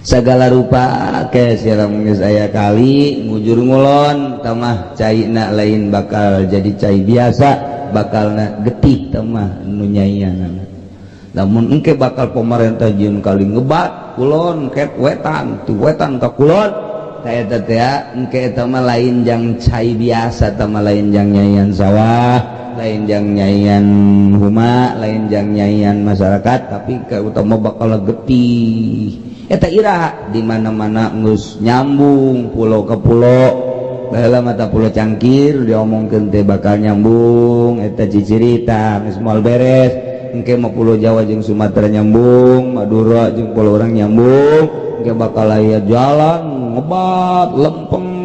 Segala rupa ke siram geus aya kali ngujur ngulon tamah caina lain bakal jadi cai biasa, bakalna getih tamah nu nyaianana. Lamun engke bakal pemerintah jieun kali ngebat kulon ket wetan tu wetan ka kulon ka eta teh, engke eta mah lain jang cai biasa, tamah lain jang nyaian sawah, lain jang nyaian huma, lain jang nyaian masyarakat, tapi ke utama bakal getih. Eta iraha di mana-mana geus nyambung pulau ke pulau. Baheula mata Pulau Cangkir diomongkeun teh bakal nyambung, eta cicirita geus moal beres. Engke mah Pulau Jawa jeung Sumatera nyambung, Madura jeung pulau urang nyambung, engke bakal aya jalan ngebat lempeng.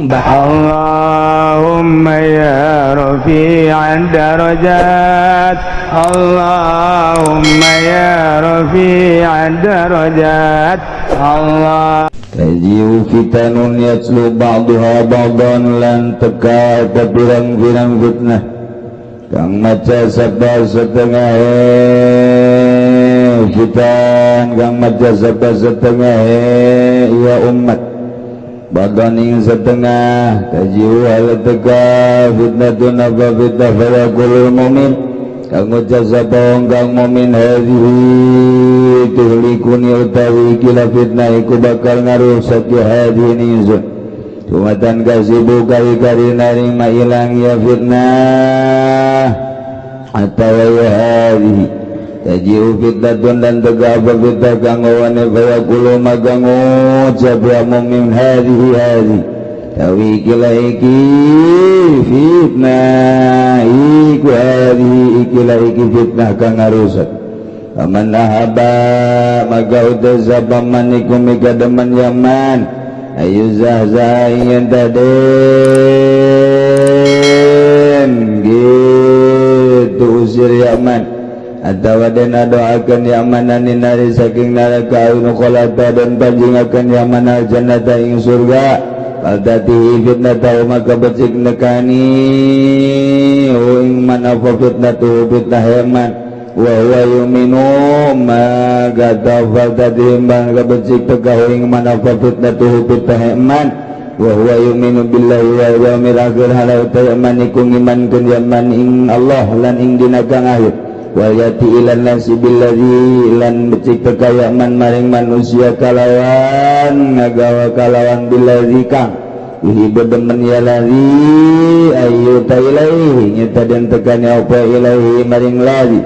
اللهم يا رفيع الدرجات، اللهم يا رفيع الدرجات، الله Taji'u fitanun yatlu ba'duha ba'dan, lan teka eta pirang-pirang fitnah kang maca sapa setengah fitan, kang maca sapa setengah ya umat ba'dan ing setengah. Taji'u ala teka fitnatun apa fitnah, fayaqulul mu'min kang ngucap sapa wong kang mukmin, hadhihi tuhlikuni, utawi ikilah fitnah iku bakal ngarusak ya hadhihi ingsun. Tumatan kasibu kari-kari narima ilang ya fitnah atawa ya hadhihi. Taji'u fitnatun dan teka apa fitnah kang ngawane, fayaqulu maka ngucap ya mukmin, hadhihi hadhihi tawi ikilah iki fitnah iku, hadhihi ikilah iki fitnah kang ngarusak. Faman ahaba maka udah sapa man iku mikademen yaman ayu zahzah ingin taden gitu usir yaman atau den doakan yaman anin nari saking neraka anu kholata dan panjingakan yaman al jannata ing surga. Faldatihi fitnatahu maka becik nekani ing man apa fitnatuhu fitnah yaman wa huwa yu'minu, maka faldatihi maka becik tekahu ing man apa fitnatuhu fitnah yaman wa huwa yu'minu billahi wal yawmil akhir, halau yaman iku ngimankeun yaman ing Allah lan ing dina kang akhir. Wal yati ilan nasi billadzi lan becik teka yaman maring manusia kalawan ngagawa kalawan billadzi kang yuhibbu demen ya ladzi ayu ta ilaihi nyata dan tekane apa ilaihi maring ladzi.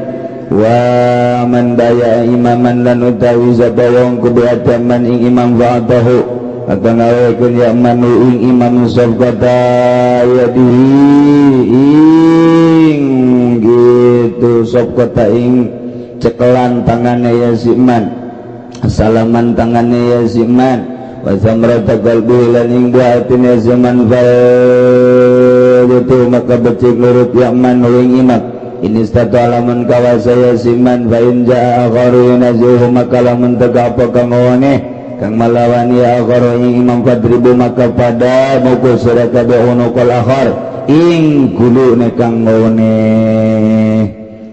Wa man baya imaman lan utawi sapa wong kubiataman ing imam, fa'atahu maka ngawekeun ya man ing imam safqata yadihi ing gitu safqata ing cekelan tangannya ya si man, salaman tangannya ya si man, wa samrata qalbihi lan ing buah atine si man, fal itu maka becik nurut ya man ing imam ini statu alamun kawasa ya si man. Fa in jaa akharu yunazihu maka lamun teka apa kang ngawone kang malawani ya akharu ing imam, fadribu maka pada mukul sira kabeh unuqal akhar ing gulune kang ngawone.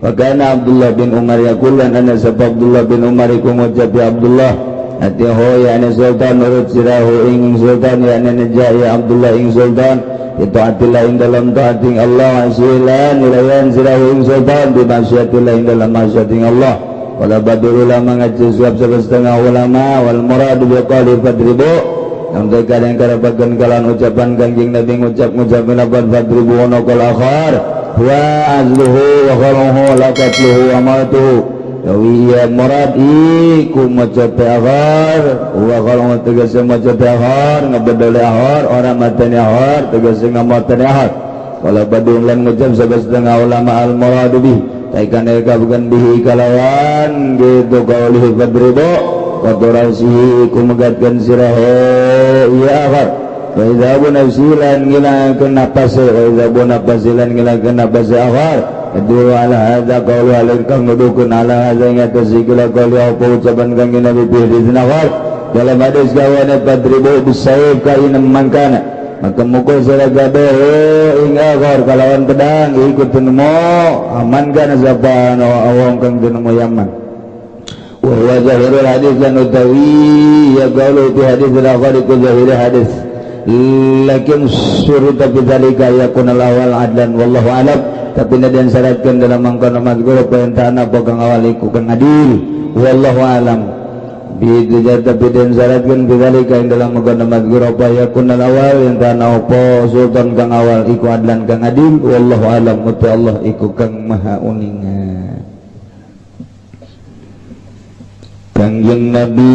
Wa kana Abdullah bin Umar yaqul lan ana sapa Abdullah bin Umar iku ngucap, ya Abdullah atiho ya ana sultan nurut sirahu ing sultan ya ana najah ya Abdullah ing sultan itu atillah ing dalam taat ing Allah asilan nilayan sirahu ing sultan bi maksiatillah ing dalam maksiat ing Allah. Wala badul ulama ngaji suap setengah ulama wal murad bi qali fadribu yang terkadang karabagan kalan ucapan Kanjeng Nabi ngucap-ngucap lapan fadribu unuqal akhar wa azluhu wa khaluhu la qatluhu wa mautuhu. Yawi ya murad iku maca akhar wa khaluhu tegese maca akhar ngabedole akhar orang matane akhar tegese ngamatane akhar. Wala badul lan ngucap setengah ulama al murad bi taikan eka bukan bihi kalawan gitu qaulihi fadribu qadarasihi iku megatkan sirahe ya akhar wa idza nafsi lan ngilangkeun napas wa idza nafsi lan ngilangkeun napas akhar. Adu ala hadza qawlu alin kang nuduhkeun ala hadza ing atas ikilah qawli apa ucapan kang Nabi fi hadis akhar dalam hadis gawane fadribu bisayf kaina mangkana maka mukul sira kabeh ing akhar kalawan pedang iku tinemu aman kana sapa awong kang tinemu yaman. Wa huwa zahirul hadis, dan utawi ya gaulu fi hadis al-akhar iku zahir hadis, lakin syurita bidzalika yakuna al-awwal adlan, wallahu alam. Tapi dan syaratkan dalam mangkono mazkur perintah apa kang awal iku kang adil, wallahu alam. Bi tapi dan syaratkan bidzalika ing dalam mangkono mazkur apa yakuna al-awwal yang tanah apa sultan kang awal iku adlan kang adil, wallahu alam. Uti Allah iku kang maha uninga. Kangjeng Nabi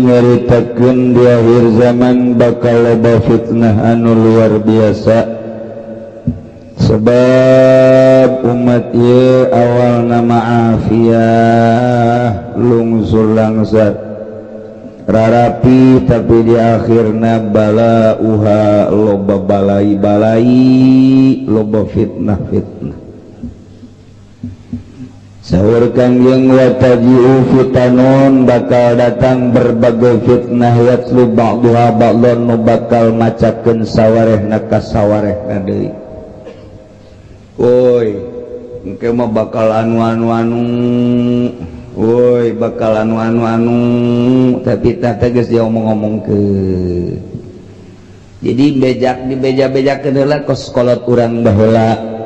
nyaritakeun di akhir zaman bakal loba fitnah anu luar biasa, sebab umat ieu awal nama afiah, lungsur langsar, rarapi, tapi di akhirna bala uha, loba balai-balai, loba fitnah-fitnah. Sahur Kangjeng, wa taji'u fitanun, bakal datang berbagai fitnah, yatlu ba'duha ba'don, nu bakal macakeun sawarehna ka sawarehna deui. Woi, engke mah bakal anu anu anu, woi, bakal anu anu anu, tapi tah teh geus diomong-omongkeun. Jadi bejak di beja-bejakeun heula kos kolot urang baheula.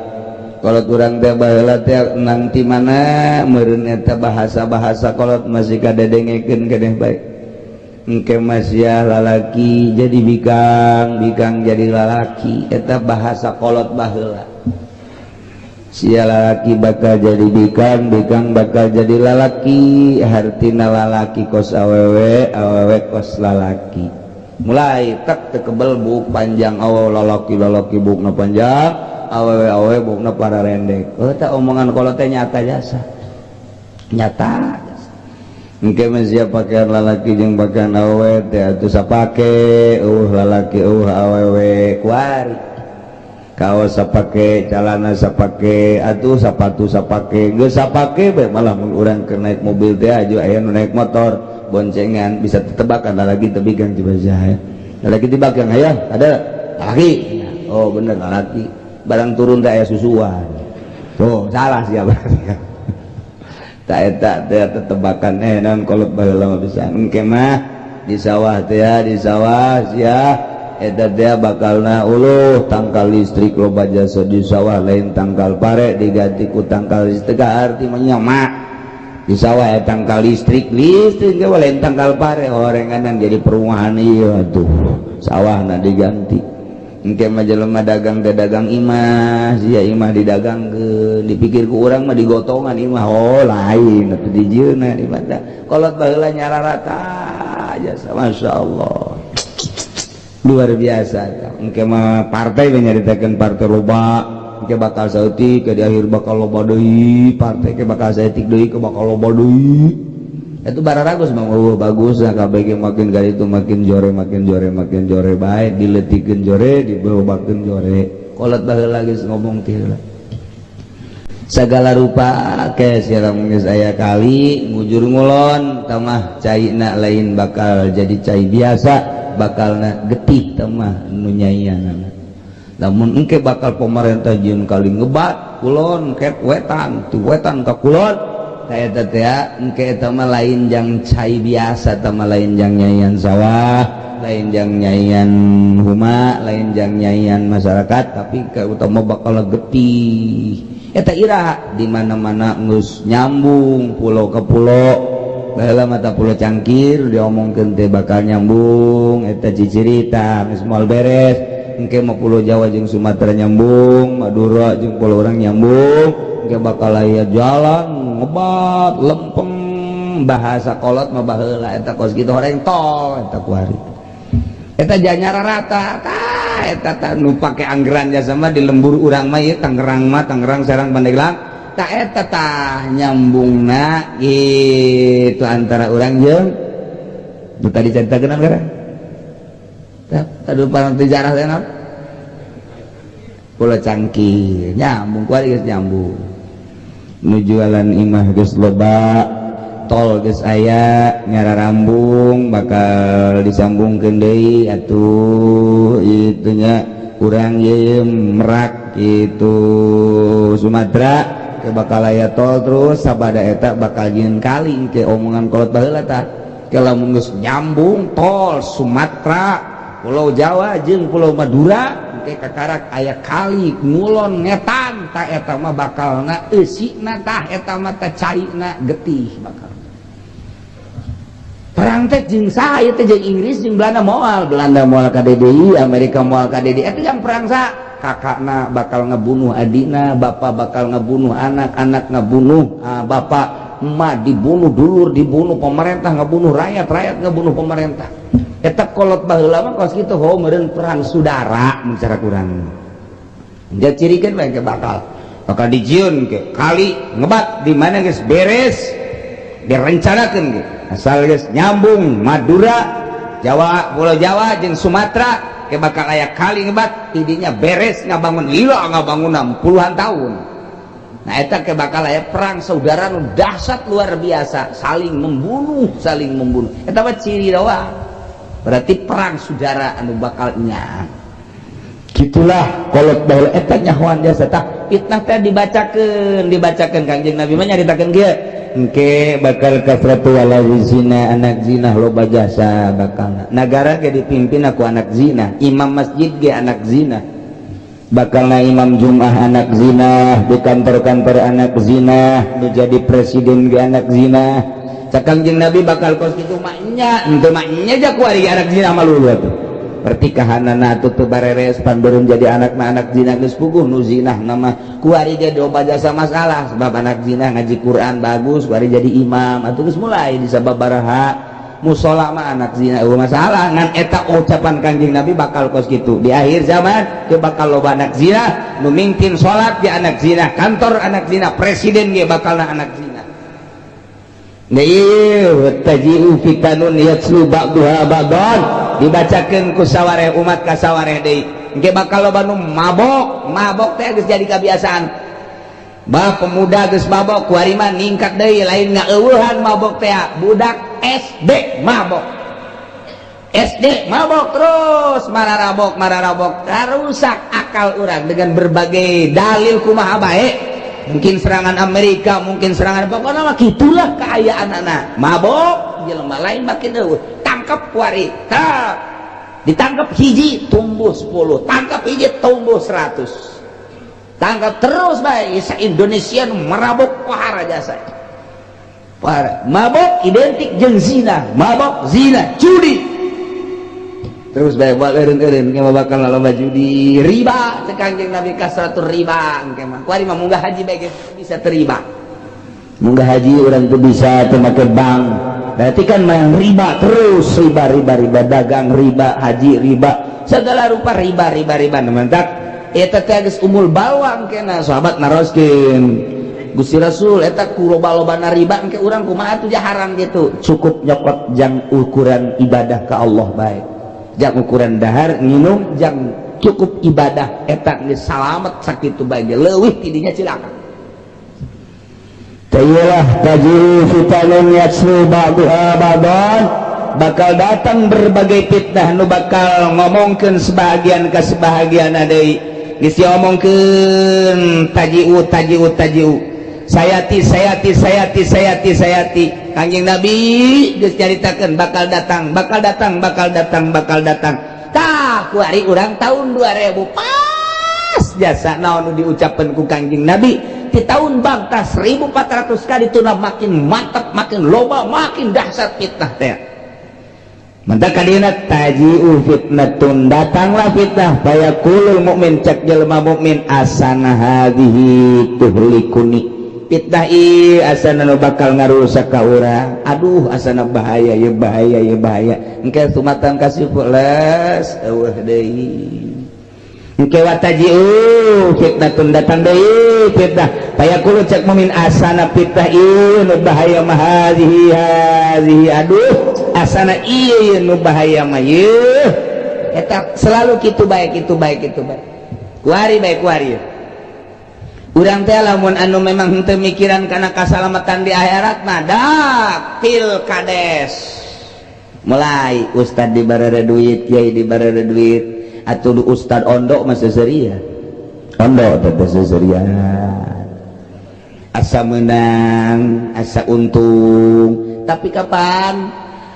Kolot urang teh baheula teh nanti mana meureun eta bahasa-bahasa kolot masih kadedengekeun keneh bae. Engke masih lalaki jadi bikang, bikang jadi lalaki, eta bahasa kolot baheula. Sia lalaki bakal jadi bikang, bikang bakal jadi lalaki, hartina lalaki kos awewe, awewe kos lalaki. Mulai tek tekebel buuk panjang, awewe lalaki lalaki buukna panjang, awewe awewe buukna para rendek. Oh, tak omongan kolot teh nyata jasa, nyata jasa. Engke mah sia pakaian lalaki jeung pakaian awewe teh atuh sapake, eueuh lalaki eueuh awewe kuari. Kaos sapake, calana sapake, atuh sapatu sapake, geus sapake bae. Malah mun urang keur naik mobil teh aju aya nu naik motor boncengan, bisa tetebakan lalaki teu bikang coba sia. Lalaki teu bikang aya ada lalaki. Oh, bener lalaki. Barang turun teh aya susuan. Tuh, salah sia berarti. Tak eta teh tetebakan naon kolot baheula mah bisa. Engke mah di sawah teh ya, di sawah sia eta teh bakalna uluh tangkal listrik loba jasa di sawah, lain tangkal pare diganti ku tangkal listrik, arti mah nyamak di sawah ya tangkal listrik, listrik ge lain tangkal pare, horenganan jadi perumahan ieu atuh sawahna diganti. Engke mah jelema dagang teh dagang imah sia, imah didagangkeun, dipikir ku urang mah digotongan imah, oh lain atuh dijieunna di mata kolot baheula nyararata jasa. Masya Allah, luar biasa. Engke mah partai nyaritakeun partai loba, engke bakal saeutik, ke di akhir bakal loba deui partai, ke bakal saeutik deui, ke bakal loba deui. Itu bararagus mah, oh, bagus lah KBG, makin kali itu makin jore, makin jore, makin jore bae, diletikeun jore, diberobakeun jore. Kolot baheula geus ngomong teh heula segala rupa ke siram geus aya kali ngujur ngulon tamah caina lain bakal jadi cai biasa, bakalna getih tamah nu nyaianana. Namun engke bakal pemerintah jieun kali ngebat kulon ket wetan tu wetan ka kulon. Eta teh engke eta mah lain jang cai biasa, eta mah lain jang nyaian sawah, lain jang nyaian huma, lain jang nyaian masyarakat, tapi ke utama bakal getih. Eta iraha di mana-mana geus nyambung pulau ke pulau. Baheula mata Pulau Cangkir diomongkeun teh bakal nyambung, eta cicirita geus moal beres. Engke mah Pulau Jawa jeung Sumatera nyambung, Madura jeung pulau urang nyambung, engke bakal aya jalan ngebat lempeng, bahasa kolot mah baheula eta kos kitu horeng tol eta kuari eta janyara rata. Tah eta tah nu pake anggaran jasa mah di lembur urang mah ieu Tangerang mah, Tangerang, Serang, Pandeglang, tah eta tah nyambungna gitu antara urang jeung nu tadi caritakeun anggaran tah tadi parang sejarah teh naon Pulau Cangkir nyambung kuari geus nyambung. Nu jualan imah geus loba, tol geus aya nyara rambung bakal disambungkeun deui atuh itunya kurang ye Merak itu Sumatera. Ke bakal aya tol terus sabada eta bakal jieun kali. Ke omongan kolot baheula tah, kalau geus nyambung tol Sumatera, Pulau Jawa jeung Pulau Madura, engke kakarak aya kali ngulon ngetan. Tah, eta mah bakalna eusina, tah eta mah tah caina getih. Bakal perang teh jeung saha ieu teh? Jeung Inggris jeung Belanda moal, Belanda moal ka DDI, Amerika moal ka DDI. Eta yang perang sa kakakna bakal ngebunuh adina, bapak bakal ngebunuh anak, anak ngebunuh bapak, emak dibunuh, dulur dibunuh, pemerintah ngebunuh rakyat, rakyat ngebunuh pemerintah. Eta kolot baheula mah kos kitu. Ho, meureun perang saudara mun cara kurang. Dia cirikan bae ke bakal bakal dijieun ke kali ngebat di mana geus beres direncanakeun ge. Asal geus nyambung Madura, Jawa, Pulau Jawa jeung Sumatera, ke bakal aya kali ngebat tidinya beres ngabangun lila, ngabangun puluhan tahun. Nah, eta ke bakal aya perang saudara nu dahsyat luar biasa, saling membunuh, saling membunuh. Eta mah ciri doang, berarti perang saudara anu bakal nya. Gitulah kolot baheula eta nyahoan jasa. Tah, fitnah teh dibacakeun, dibacakeun. Kangjeng Nabi mah nyaritakeun kieu, engke bakal kasratu waladi zina, anak zina loba jasa. Bakal nagara ge dipimpin aku anak zina, imam masjid ge anak zina, bakalna imam Jum'ah anak zina, di kantor-kantor anak zina, nu jadi presiden ge anak zina. Cak Kangjeng Nabi bakal kos kitu maknya ente maknya ja kuari anak zina malu tuh pertikahanana atuh teu bareres pan beureum jadi anak na anak zina. Geus puguh nu zina nama kuari ge loba jasa masalah, sebab anak zina ngaji Quran bagus, kuari jadi imam atuh. Geus mulai di sababaraha musola mah anak zina eueuh masalah. Ngan eta ucapan Kangjeng Nabi bakal kos kitu di akhir zaman, dia bakal loba anak zina, nu mimpin salat ge anak zina, kantor anak zina, presiden ge bakalna anak zina. Nah, ieu taji'u fitanun yatslu ba'duha ba'dan, dibacakeun ku sawareh umat ka sawareh deui. Engke bakal loba nu mabok, mabok teh geus jadi kebiasaan. Bah, pemuda geus mabok, kuari mah ningkat deui, lain ngaeueuhan mabok teh, budak SD mabok. SD mabok terus mararabok, mararabok, rusak akal urang dengan berbagai dalil kumaha bae. Mungkin serangan Amerika, mungkin serangan, pokoknya mah gitulah keayaan anak mabok jelema lain makin eueuh. Tangkap kuari tak ditangkap hiji tumbuh 10, tangkap hiji tumbuh 100, tangkap terus bae. Sa Indonesia nu merabok pohara jasa. Pohara mabok identik jeung zina, mabok, zina, judi terus bae. Buat eureun-eureun engke mah bakal loba judi, riba. Cek Kangjeng Nabi kasratur riba. Engke mah kuari mah munggah haji bae geus bisa terima, munggah haji urang tuh bisa teu make bank, berarti kan main riba terus, riba, riba, riba, dagang riba, haji riba, segala rupa riba, riba, riba. Mantap, eta teh geus umul bawang kena. Sahabat naroskeun, "Gusti Rasul, eta ku loba-lobana riba engke urang kumaha atuh haram gitu?" Cukup nyokot jang ukuran ibadah ke Allah bae, jang ukuran dahar nginum, jang cukup ibadah, eta geus salamet sakitu bae, leuwih tidinya cilaka. Tayilah taji'u fitanun yatslu ba'duha ba'dan, bakal datang berbagai fitnah nu bakal ngomongkeun sebahagian ke sebahagian deui. Geus diomongkeun taji'u, taji'u, taji'u, sayati, sayati, sayati, sayati, sayati. Kanjeng Nabi geus nyaritakeun bakal datang, bakal datang, bakal datang, bakal datang. Tah, kuari urang tahun 2000 pas jasa naon nu diucapkeun ku Kanjeng Nabi di tahun bangta 1400 kali tuna makin mantap, makin loba, makin dahsyat fitnah teh. Mantap kadina taji'u fitnatun, datanglah fitnah, fayaqulul mukmin, cek jelema mukmin, asana hadhihi tuhlikuni, fitnah ieu asana nu bakal ngarusak ka urang, aduh, asana bahaya ya, bahaya ya, bahaya. Engke sumatan kasih les eueuh deui. Engke wataji'u fitnatun, datang deui fitnah, fayaqulu, cek mukmin, asana fitnah ieu nu bahaya mah hadhihi, hadhihi, aduh, asana ieu nu bahaya mah ieu. Eta selalu kitu bae, kitu bae, kitu bae, kuari bae. Kuari urang teh lamun anu memang henteu mikiran kana kasalamatan di akhirat mah dak pilkades mulai ustad dibarere duit, kiai dibarere duit atuh. Ustad ondo mah seuseurian, ondo teh seuseurian. Asa menang, asa untung, tapi kapan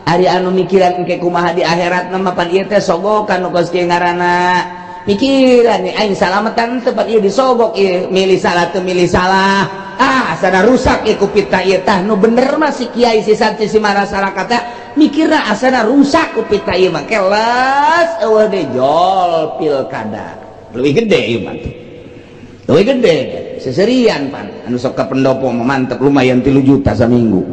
Ari anu mikiran engke kumaha di akhirat nama pan ieu teh sogokan nu kos kieu ngaranna mikiran nih aing salametan teu, pan ieu disogok ieu, milih salah teu milih salah, ah asana rusak ieu ku fitnah ieu. Tah, nu bener mah si kiai, si santri, si masyarakat mikirna asana rusak ku fitnah ieu mah. Kelas eueuh deui jol pilkada, leuwih gede ieu mah, leuwih gede seserian. Pan anu sok ka pendopo mah mantep, lumayan 3 juta saminggu,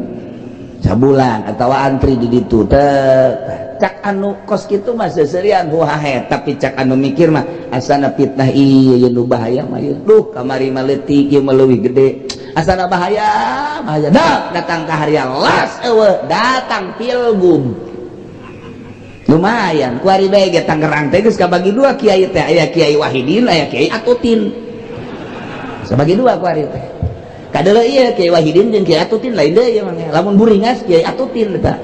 sabulan, atau antri di ditu teh. Cak anu kos kitu mah seserian huhahe, tapi cak anu mikir mah asana fitnah ieu, ieu nu bahaya mah ieu. Duh, kamari mah leutik, ieu mah leuwih gede, asana bahaya bahaya. Dah datang ka hari las eueuh datang pilgub, lumayan. Kuari bae ge Tangerang teh geus kabagi dua kiai teh, aya Kiai Wahidin, aya Kiai Atutin, sabagi dua kuari teh. Kadeuleu ieu Kiai Wahidin jeung Kiai Atutin lain deui ieu mah. Lamun buringas Kiai Atutin eta,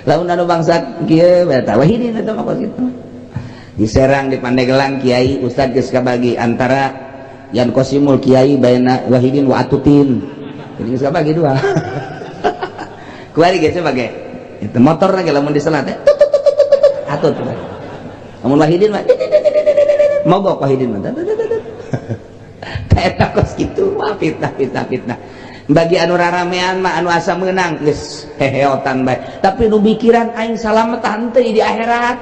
lamun anu bangsa kieu eta Wahidin eta mah kos kitu. Di Serang, di Pandeglang, kiai ustad geus kabagi antara Yan Kosimul kiai baina Wahidin wa Atutin, jadi geus kabagi dua kuari geus sebagai itu. Motor lagi lamun di selat teh atut, lamun Wahidin mah mogok, Wahidin mah eta kos kitu. Wah, fitnah, fitnah, fitnah. Bagi anu raramean mah, anu asa menang geus heheotan bae, tapi nu mikiran aing salamet henteu di akhirat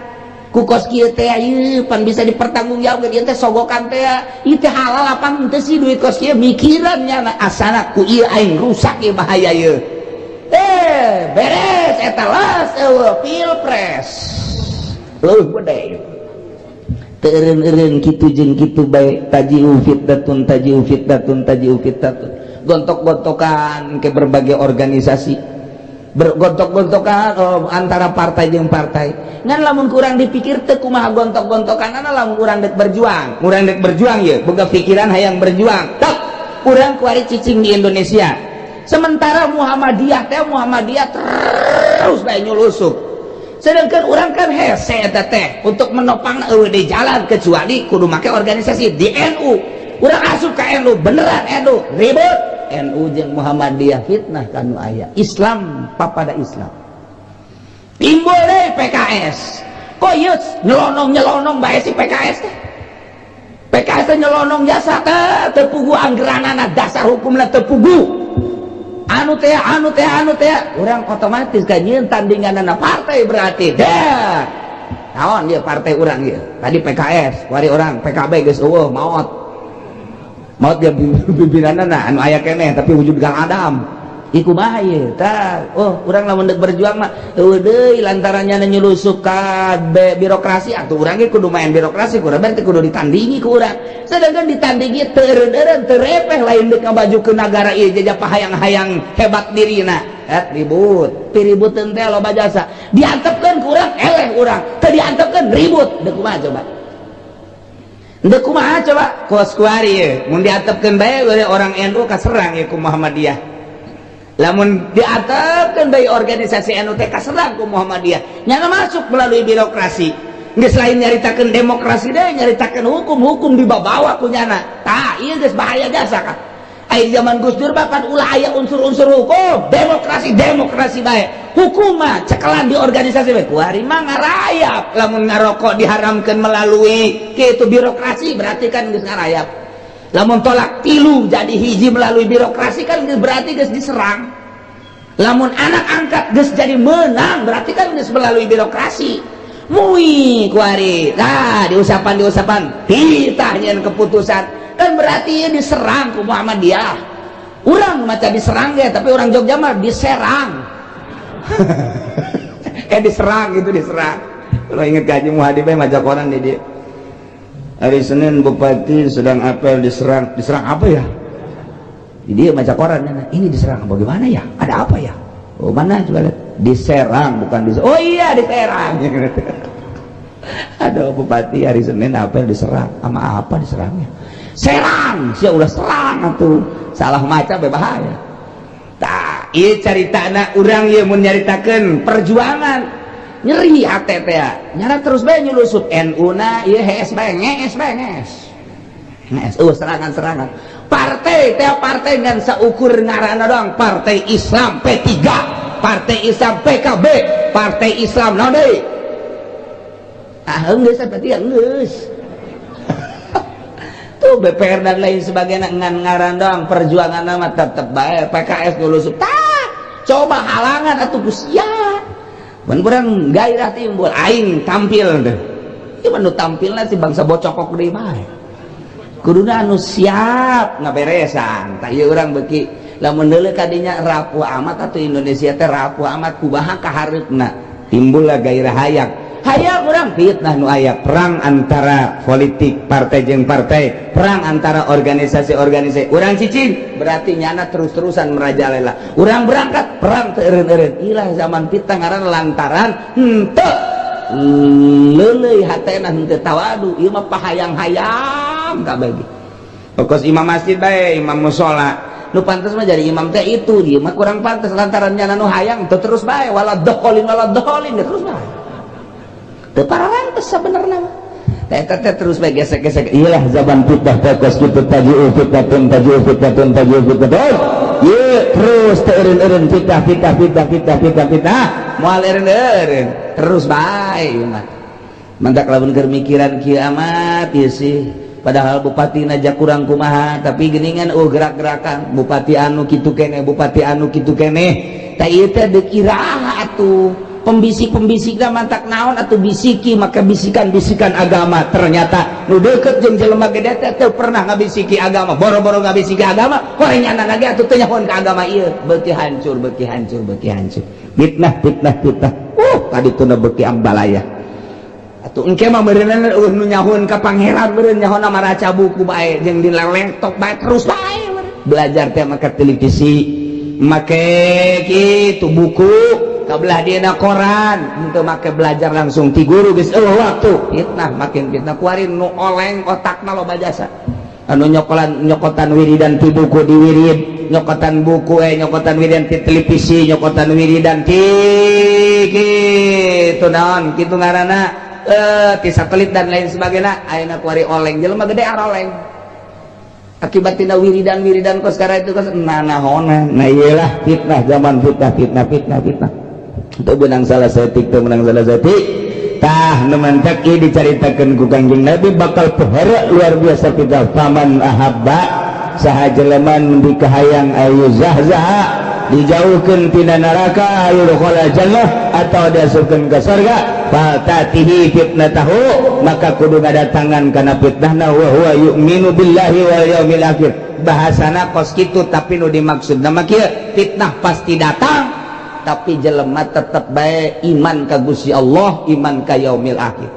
ku kos kieu teh, ieu pan bisa dipertanggungjawabkeun ieu teh, sogokan teh ieu teh halal apa henteu sih duit kos kieu, mikirannya asana ku ieu aing rusak ieu, bahaya ieu. Eh, beres eta las eueuh pilpres, leuwih gede. Teureun-eureun kitu jeung kitu bae, taji'u fitnatun, taji'u fitnatun, taji'u fitnatun, gontok-gontokan ke berbagai organisasi, bergontok-gontokan, oh, antara partai jeung partai. Ngan lamun kurang dipikir teu kumaha gontok-gontokan ana, lamun urang dek berjuang, urang dek berjuang ye, boga pikiran hayang berjuang tak urang kuari cicing di Indonesia, sementara Muhammadiyah teh, Muhammadiyah terus bae nyulusup, sedangkan orang kan hese eta teh untuk menopang eueuh di jalan kecuali kudu make organisasi di NU. Urang asup ka NU, beneran NU ribut, NU jeung Muhammadiyah fitnah kanu aya Islam papada Islam. Timbul deh PKS, kok ieu nyelonong nyelonong bae si PKS teh. PKS teh nyelonong jasa teh teu puguh anggeranana, dasar hukumna teu puguh, anu teh, anu teh, anu teh. Urang otomatis kan nyieun tandinganana partai, berarti dah naon dia partai urang ieu tadi PKS, wari orang PKB geus eueuh, maot maot dia pimpinanana anu aya keneh tapi wujud Kang Adam. Iku bahaya tah. Oh, urang lamun dek berjuang mah eueuh deui lantarannya nyulusup ka birokrasi, atuh urang ge kudu main birokrasi, kurang berarti kudu ditandingi ku urang. Sedangkan ditandingi teu eureun-eureun, teu repeh, lain dek ngamajukeun nagara ieu jajah hayang-hayang hebat dirina. Eh, ribut piributeun teh loba jasa. Diantepkeun ku urang eleh, urang teu diantepkeun ribut. Dek kumaha coba, dek kumaha coba? Kos kuari ye mun diantepkeun bae orang NU kaserang ye ku Muhammadiyah, lamun diantepkeun bae organisasi NU teh kaserang ku Muhammadiyah, nyana masuk melalui birokrasi. Geus lain nyaritakeun demokrasi deh, nyaritakeun hukum, hukum dibawa ku nyana. Tah, ieu geus bahaya jasa kan. Aya zaman Gus Dur mah pan ulah aya unsur-unsur hukum, demokrasi demokrasi bae. Hukum mah cekelan di organisasi bae. Kuari mah ngarayap, lamun ngarokok diharamkeun melalui kitu birokrasi berarti kan geus ngarayap. Lamun talak tilu jadi hiji melalui birokrasi kan geus berarti geus diserang. Lamun anak angkat geus jadi menang berarti kan geus melalui birokrasi. Mui kuari nah diusapan diusapan titah nyeun keputusan kan berarti diserang ku Muhammadiyah. Urang maca diserang ya, tapi orang Jogja mah diserang, kayak diserang gitu, diserang. Kalau inget gaji Muhadi bae maca koran di dia hari Senin, bupati sedang apel diserang. Diserang apa ya? Dia baca koran, ini diserang bagaimana ya, ada apa ya? Oh, mana coba lihat. Diserang, bukan diserang. Oh iya, diserang. Aduh, bupati hari Senin apel diserang sama apa diserangnya? Serang sia, ulah serang atuh, salah maca bahaya. Tah, ieu caritana urang ieu mun nyaritakeun perjuangan nyeri hate teh, nyara terus bae nyulusup NU na ieu, hees bae, ngees bae, ngees ngees, serangan-serangan. Partai teh partai ngan saukur ngaranna doang, Partai Islam P3, Partai Islam PKB, Partai Islam naon deui. Ah, geus P3 geus. Tuh BPR dan lain sebagainya ngan ngaran doang, perjuangan nama tetep bae PKS dulu. Tah, coba halangan atuh ku sia. Mun urang gairah timbul, aing tampil deh. Ieu mah nu tampilna si bangsa bocokok deui bae. Kuduna anu siap ngaberesan. Tah, ieu urang beuki lamun deuleu kadinya rapuh amat atuh Indonesia teh, rapuh amat, kumaha kahareupna? Timbullah gairah hayang. Hayang urang fitnah nu aya perang antara politik partai jeung partai, perang antara organisasi-organisasi. Urang cicing berarti nyana terus-terusan merajalela. Urang berangkat perang teu eureun-eureun. Ilah zaman fitnah ngaran lantaran henteu leuleuy hatena, henteu tawadu. Ieu mah pahayang-hayang kabeh ge. Pokos imam masjid bae, imam musola nu pantes mah jadi imam teh itu, dia mah kurang pantes lantaran nyana nu hayang teu terus bae wala dholin wala dholin terus bae. Teu pararantes sabenerna mah. Eta teh terus bae gesek-gesek. Iyalah zaman fitnah teh kos kitu, taji'u fitnatun, taji'u fitnatun, taji'u fitnatun. Ieu terus teu eureun-eureun fitnah, fitnah, fitnah, fitnah, fitnah, fitnah. Moal eureun-eureun. Terus bae ieu mah. Mantak lamun keur mikiran kieu amat ieu sih. Padahal bupati aja kurang kumaha, tapi geningan oh gerak-gerakan bupati anu kitu keneh, bupati anu kitu keneh. Tah, ieu teh deuk iraha atuh? Pembisik-pembisikna mantak naon atau bisiki maka bisikan-bisikan agama, ternyata nu deket jeung jelema gede teh teu pernah ngabisiki agama, boro-boro ngabisiki agama, horengan lagi atuh teu nyahoan ka agama ieu. Beuki hancur, beuki hancur, beuki hancur, fitnah, fitnah, fitnah. Tadi tuna beuki ambalaya atuh. Engke mah meureunna eueuh nu nyahoan ka pangeran, meureun nyahoana maraca buku bae jeung di laptop bae, terus bae belajar teh make televisi, make kitu buku kabelah dina koran, untuk make belajar langsung ti guru geus eueuh waktu. Fitnah makin fitnah kuari nu oleng otakna loba jasa anu nyokolan, nyokotan wiridan ti buku di wirid, nyokotan buku, nyokotan wiridan ti televisi, nyokotan wiridan ti kitu naon kitu ngaranna, ti satelit dan lain sebagainya. Ayeuna kuari oleng, jelema gede aroleng akibat tina wiridan-wiridan kos sekarang itu kos nanahonan. Nah, iyalah fitnah zaman fitnah, fitnah, fitnah, fitnah itu benang salah setik, itu menang salah setik. Tah, nu mantak ieu dicaritakeun ku Kangjeng Nabi bakal pohara luar biasa fitnah. Faman ahabba, saha jelema nu dikahayang, ayu zahzaha, dijauhkeun tina neraka, ayu yudkhala jannah, atau diasupkeun ke surga, faltatihi fitnatahu, maka kudu ngadatangan kana fitnahna, wa huwa yu'minu billahi wal yaumil akhir. Bahasana kos kitu, tapi nu dimaksud nama kieu, fitnah pasti datang, tapi jelema tetep bae iman ka Gusti Allah, iman ka yaumil akhir.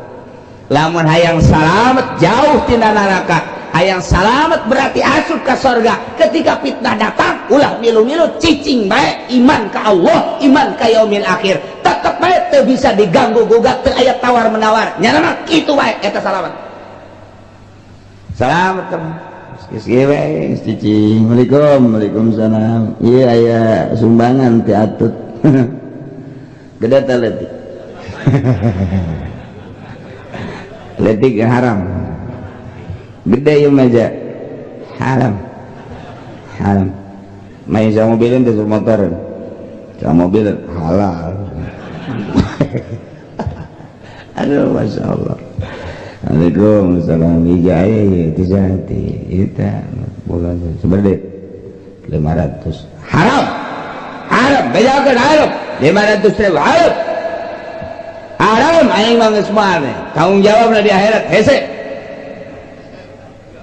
Lamun hayang salamet jauh tina neraka, hayang salamet berarti asup ke sorga, ketika fitnah datang ulah milu-milu, cicing bae, iman ka Allah, iman ka yaumil akhir, tetep bae teu bisa diganggu gugat, teu aya tawar menawar, nyana mah kitu bae, eta salamet, salamet teman. Geus kieu bae, geus cicing. Assalamualaikum, waalaikumsalam. Ieu aya sumbangan ti Atut. Gede teh leutik. Leutik yang haram. Gede ieu mah aja. Haram. Haram. Main sama mobilin teh motor. Sama mobil halal. Aduh, masya Allah. Assalamualaikum, salam ijai, itu jati, itu bukan sebenarnya 500 haram, haram, bejakan haram, 500 ribu haram, haram, aing mah geus moal tanggung jawab di akhirat hese.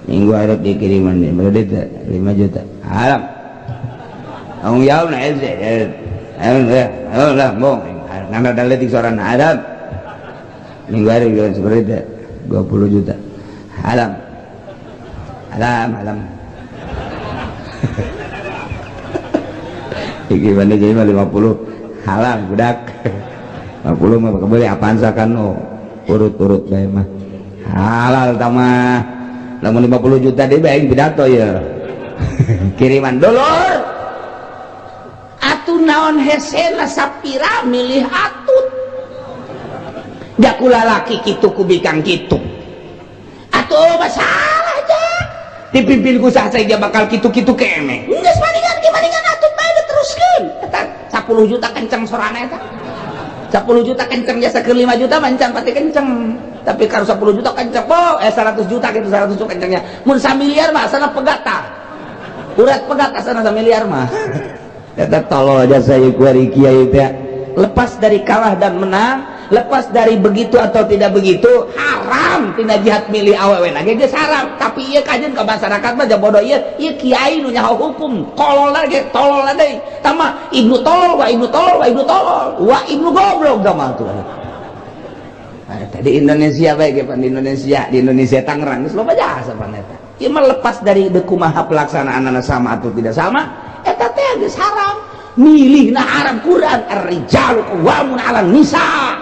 Minggu akhirat dikiriman nih, berarti 5 juta haram, tanggung jawab na hese. Ayo lah, bong, nggak ada letik seorang haram. Minggu hari seperti itu 20 juta haram, haram, haram. Iki mana jadi mah 50 haram budak. 50 mah kebeli Avanza kan, oh urut-urut bae mah halal tama. Lamun 50 juta dia bae pidato ya. Kiriman dulur atuh naon hesena sapira milih Atut. Jakula laki kitu ku bikang kitu atuh masalah aja. Dipimpin ku saha dia bakal kitu-kitu keneh. Geus maningan ge maningan atuh bae diteruskeun. Eta 10 juta kenceng sorana eta. 10 juta kenceng, jasa ke 5 juta mancang pasti kenceng. Tapi kalau 10 juta kenceng, oh 100 juta gitu, 100 juta kencengnya. Mun miliar mah asana pegat tah. Urat pegat asana miliar mah. Eta tolol jasa ieu kuari kiai teh. Lepas dari kalah dan menang, lepas dari begitu atau tidak begitu, haram tina jihad milih awewe lagi geus haram. Tapi ieu kajian ke masyarakat mah bodoh, ieu ieu kiai nu nyaho hukum kolol lagi, tolol deui tama ibnu tolol wa ibnu tolol wa ibnu tolol wa ibnu goblok tama tuh. Nah, di Indonesia baik ya, di Indonesia, di Indonesia Tangerang geus loba jasa pan eta. Ieu mah lepas dari kumaha pelaksanaan sama atau tidak sama, eta teh geus haram milih. Nah, haram. Quran, ar-rijalu qawwamun 'alan nisa.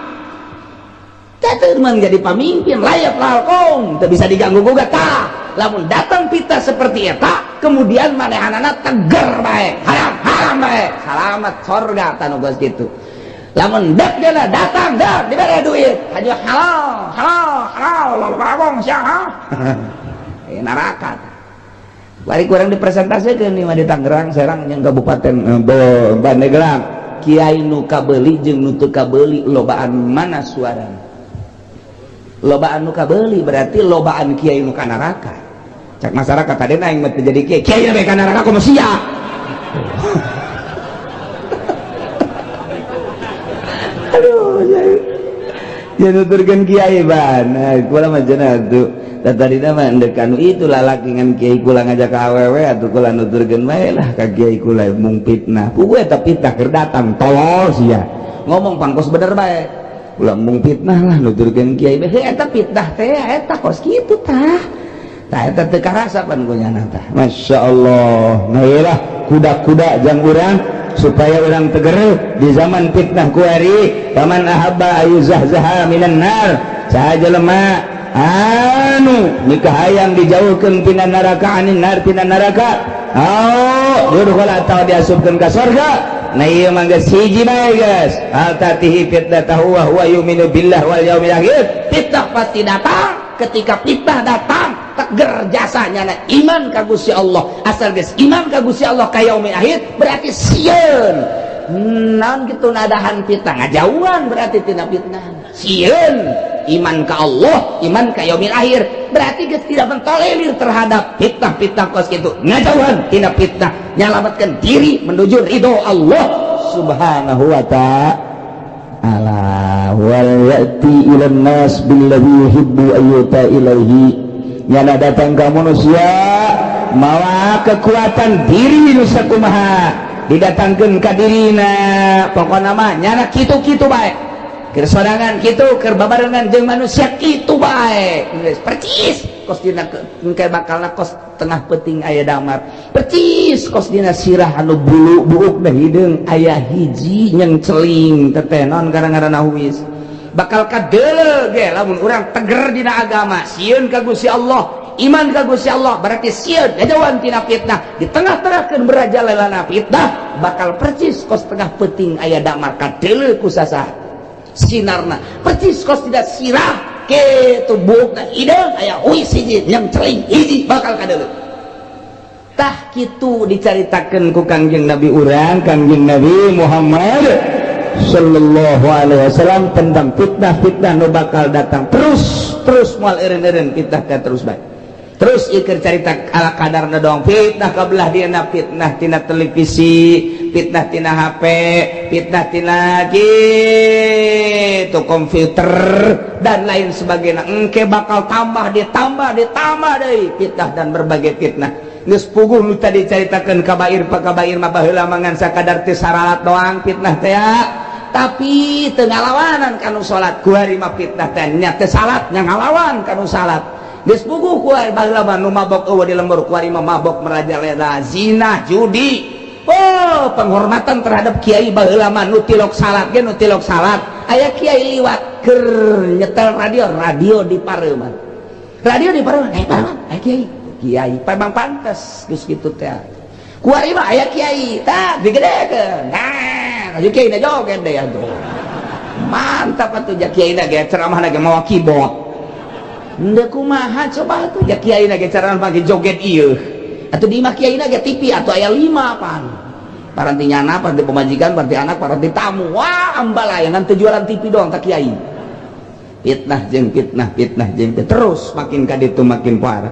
Teh menjadi pemimpin layak lalkong teu bisa diganggu gugat. Tah, lamun datang fitnah seperti eta, kemudian manehanana teger bae, haram haram bae, salamat sorga tanu geus kitu. Lamun dek dia datang dek dibere duit hanya halal halal halal lalu ngomong siapa neraka. Bari kurang dipresentasikan nih mah di Tangerang, Serang, yang Kabupaten Pandeglang, kiai nu kabeli jeung nu teu kabeli lobaan mana suarana? Lobaan nu kabeli, berarti lobaan kiai nu ka neraka. Cak masyarakat tadi, aing mah teu jadi kiai, kiai bae ka neraka komo sia. Aduh, ya nuturkeun kiai ban. Nah, kula mah cenah tuh tadi mah ndek anu itu lalaki ngan kiai kula ngajak ka awewe atuh kula nuturkeun bae lah ka kiai kula mung fitnah. Puguh eta fitnah keur datang, tolol sia. Ngomong pangkos bener bae. Kula mung fitnah lah nuturkeun kiai bae. Heuh, eta fitnah teh eta kos kitu tah. Tah, eta teu karasa pan ku nyana tah. Masya Allah. Nah, ieu lah kuda-kuda jang urang supaya orang teger di zaman fitnah kuari. Faman ahabba ayuzahzaha minan nar, saha jelema anu nikah hayang dijauhkeun tina neraka, anin nar tina neraka, oh yudkhol atau diasupkeun ka surga. Nah, ieu mah geus hiji bae geus, hal tatihi fitnatahu wa huwa yu'minu billah wal yaumil akhir. Fitnah pasti datang. Ketika fitnah datang, teger jasanya na iman ka Gusti Allah. Asal geus iman ka Gusti Allah, ka yaumil akhir, berarti sieun naon gitu nadahan fitnah, ngajauhan berarti tina fitnah. Sieun iman ka Allah, iman ka yaumil akhir, berarti geus tidak mentolerir terhadap fitnah-fitnah kos gitu, ngajauhan tina fitnah, nyalamatkan diri menuju ridho Allah Subhanahu wa ta'ala. Wal ya'ti ila nas billadhi yuhibbu ayyuta ilaihi, nyana datang ka manusia mawa kekuatan diri nu sakumaha didatangkeun ka dirina. Pokona mah nyana kitu-kitu bae, keur sorangan kitu, keur babarengan jeung manusia kitu bae. Geus percis kos dina engke bakalna kos tengah peuting aya damar, percis kos dina sirah anu bulu buuk dah hideung aya hiji nyeng celing teteh naon gara-garana huis. Bakal kadeuleu ge lamun urang teger dina agama, sieun ka Gusti Allah, iman ka Gusti Allah, berarti sieun ngajauhan tina fitnah. Di tengah-tengahkeun berajalelana fitnah, bakal percis kos tengah peuting aya damar, kadeuleu ku sasah sinarna, percis kos tidak sirah kitu buukna hideung aya huis hiji nyeng celing hiji, bakal kadeuleu. Tah, kitu dicaritakeun ku Kangjeng Nabi urang, Kangjeng Nabi Muhammad Sallallahu Alaihi Wasallam, tentang fitnah-fitnah nu bakal datang terus terus, moal eureun-eureun fitnah teh, terus bae terus. Ieu keur carita ala kadarna doang. Fitnah kabelah dieuna, fitnah tina televisi, fitnah tina HP, fitnah tina gitu komputer dan lain sebagainya. Engke bakal tambah, ditambah, ditambah deui fitnah dan berbagai fitnah. Geus puguh nu tadi caritakeun kabair pa kabair mah baheula mah ngan sakadar teu saralat doang fitnah teh, tapi teu ngalawanan kanu salat. Kuari mah fitnah teh nya teu salat nya ngalawan kanu salat. Geus puguh kuari baheula mah nu mabok eueuh di lembur, kuari mah mabok merajalela, zina, judi. Oh, penghormatan terhadap kiai baheula mah nu tilok salat ge, nu tilok salat aya kiai liwat keur nyetel radio, radio di pareuman, radio di pareuman, eh pareuman aya kiai, kiai memang pantes geus kitu teh. Kuari mah aya kiai tah digedekeun, nah aya kiai na joget deh atuh, mantap atuh. Ja kiai na ge ceramah ge mawa keyboard. Henteu kumaha coba atuh ya kiai na ge carana make joget ieu. Atuh di imah kiai na ge TV atuh aya 5 pan. Paranti nyana, paranti pemajikan, paranti anak, paranti tamu. Wah, ambalaya ngan teu jualan TV doang tak kiai. Fitnah jeung fitnah, fitnah jeung fitnah. Terus makin ka ditu makin parah.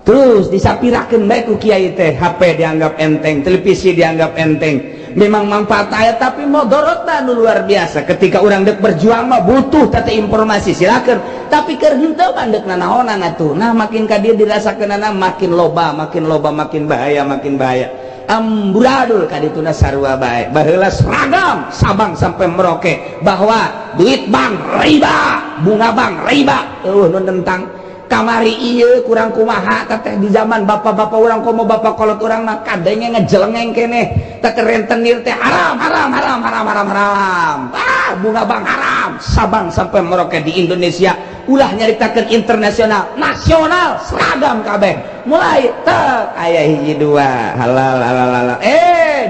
Terus disapirakeun bae ku kiai teh, HP dianggap enteng, televisi dianggap enteng. Memang manfaat aya tapi modorotna nu luar biasa. Ketika urang dek berjuang mah butuh tata informasi, silakan. Tapi keur henteu mah deuk nanaonan atuh. Nah, makin ka dieu dirasakeunana makin loba, makin loba, makin bahaya, makin bahaya. Amburadul kadituna sarua bae. Baheula seragam Sabang sampai Merauke bahwa duit bank riba, bunga bank riba. Eueuh nu nentang kamari ieu kurang kumaha teh di zaman bapak-bapak urang komo bapak kolot urang mah kadenge ngejelengeng keneh teh rentenir teh haram haram haram haram haram haram. Ah, bunga bank haram. Sabang sampai Merauke di Indonesia ulah nyaritakeun internasional, nasional seragam kabeh. Mulai tek aya hiji dua halal halal halal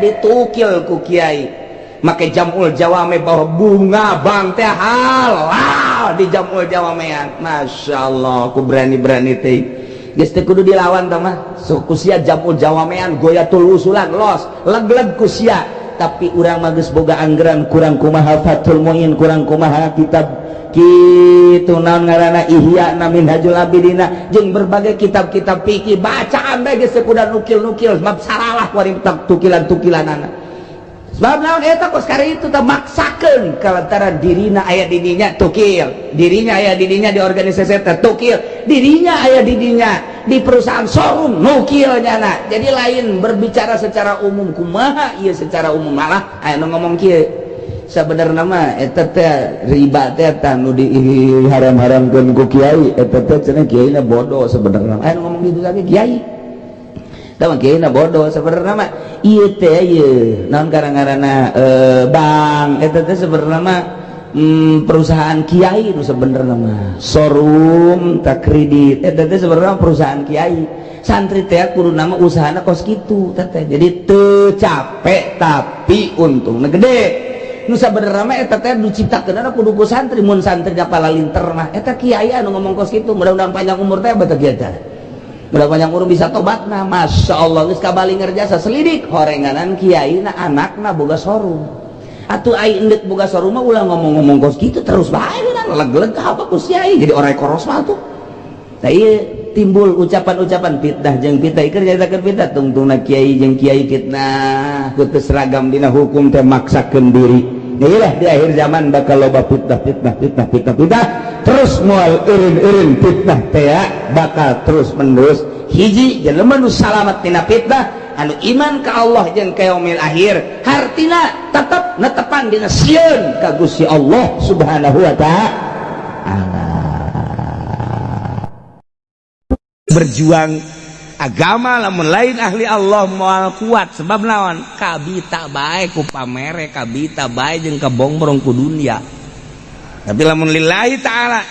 ditukil ku kiai make jamul jawame bahwa bunga bank teh halal di jamul jawamean. Masya Allah, aku berani-berani teh geus teu kudu dilawan tah mah sok ku sia jamul jawamean goyatul usulan los leg-leg ku sia. Tapi urang mah geus boga anggaran kurang kumaha Fathul Muin, kurang kumaha kitab kitu naon ngaranna Ihya na Minhajul Abidina jeung berbagai kitab-kitab fikih bacaan bae geus teu kudu nukil-nukil sebab saralah kuari tukilan-tukilanana. Sebab naon eta kos kari itu teh maksakeun kalantara dirina aya di dinya tukil, dirinya aya di dinya di organisasi teh tukil, dirinya aya di dinya di perusahaan showroom nukil nyana. Jadi lain berbicara secara umum kumaha ieu secara umum malah aya nu ngomong kieu. Sabenerna mah eta teh riba teh tah nu diharam-haramkeun ku kiai eta teh cenah kiaina bodoh sebenarnya. Aya nu ngomong gitu lagi kiai. Tah kiaina bodoh sebenarnya mah ieu teh ieu naon karang-karana bank eta teh sebenarnya mah perusahaan kiai nu sebenarnya mah showroom tak kredit eta teh sebenarnya perusahaan kiai. Santri teh kudu nama usahana kos kitu teh teh. Jadi teu capek tapi untungna gede. Nu sabenerna mah eta teh diciptakeun kudu ku santri, mun santri palalinter mah eta kiai anu ngomong kos kitu mudah-mudahan panjang umur teh beuteuk kieu teh. Mudah panjang umur bisa tobat nah, Masya Allah geus kabali ngerjasa selidik horenganan kiai na anakna boga showroom. Atuh ai endek boga showroom mah ulah ngomong-ngomong kos kitu terus bae leg-leg apa ku kiai jadi orang koros mah tuh. Nah ieu timbul ucapan-ucapan fitnah jeung fitnah ieu nyaritakeun fitnah tungtungna kiai jeung kiai fitnah ku teu seragam dina hukum teh maksakeun diri. Iyalah di akhir zaman bakal loba fitnah fitnah fitnah fitnah fitnah terus moal eureun-eureun fitnah teh bakal terus menerus. Hiji jelema nu salamat tina fitnah anu iman ka Allah jeung ka yaumil akhir, hartina tetep netepan dina sieun ka Gusti Allah Subhanahu wa taala. Berjuang agama lamun lain ahli Allah moal kuat sebab naon kabita bae ku pamere kabita bae jeung kabongbrong ku dunia. Tapi lamun lillahi ta'ala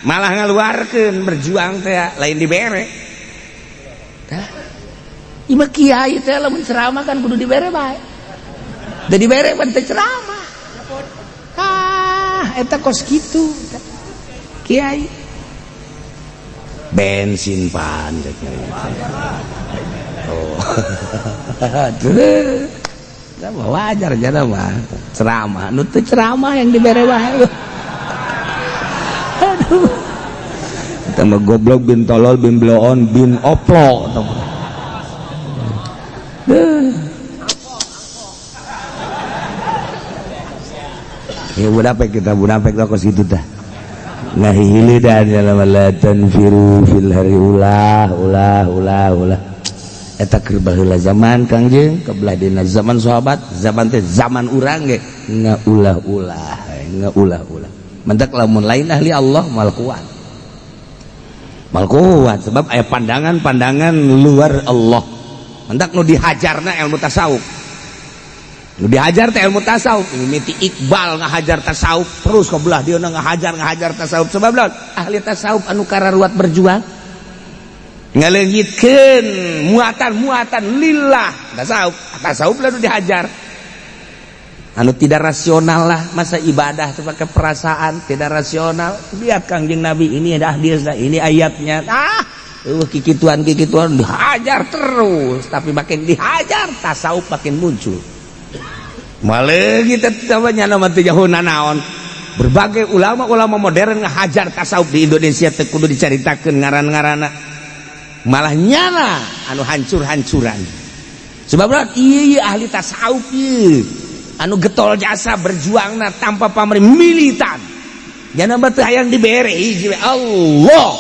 malah ngaluarkeun berjuang teh lain dibere. Tah imah kiai teh lamun ceramah kan kudu dibere bae. Da dibere pan teu ceramah. Ah eta kos kitu kiai bensin pan. Oh, wajar jana mah ceramah nu teu ceramah yang dibere wae. Aduh, kita mah goblok bin tolol bin bloon bin oplo. Duh. Ya munafik kita munafik kos kitu tah. Ngahili dan dalam la tanfiru fil hari ulah ulah ulah ulah eta keur baheula zaman Kangjeng kebelah dina zaman sahabat zaman teh zaman urang ge ngaulah-ulah ngaulah-ulah mentak lamun lain ahli Allah mal kuat mal kuat sebab aya pandangan-pandangan luar Allah mentak nu dihajarna ilmu tasawuf. Nu dihajar teh ilmu tasawuf, mimiti Iqbal ngahajar tasawuf terus ke belah dia ngahajar ngahajar tasawuf sebab lawan ahli tasawuf anu kararuat berjuang ngaleungitkeun muatan-muatan lillah tasawuf tasawuf lalu dihajar. Anu tidak rasional lah. Masa ibadah itu pakai perasaan, tidak rasional. Lihat Kangjeng Nabi, ini ada hadisnya, ini ayatnya. Ah, kikituan kikituan dihajar terus, tapi makin dihajar tasawuf makin muncul. Malah kita namanya nama teu jauh nanaon. Berbagai ulama-ulama modern ngahajar tasawuf di Indonesia teu kudu dicaritakeun ngaran-ngaranna. Malah nyana anu hancur-hancuran. Sebab iya ahli tasawuf ieu anu getol jasa berjuangna tanpa pamrih, militan. Nyana mah teu hayang dibere, hiji we Allah.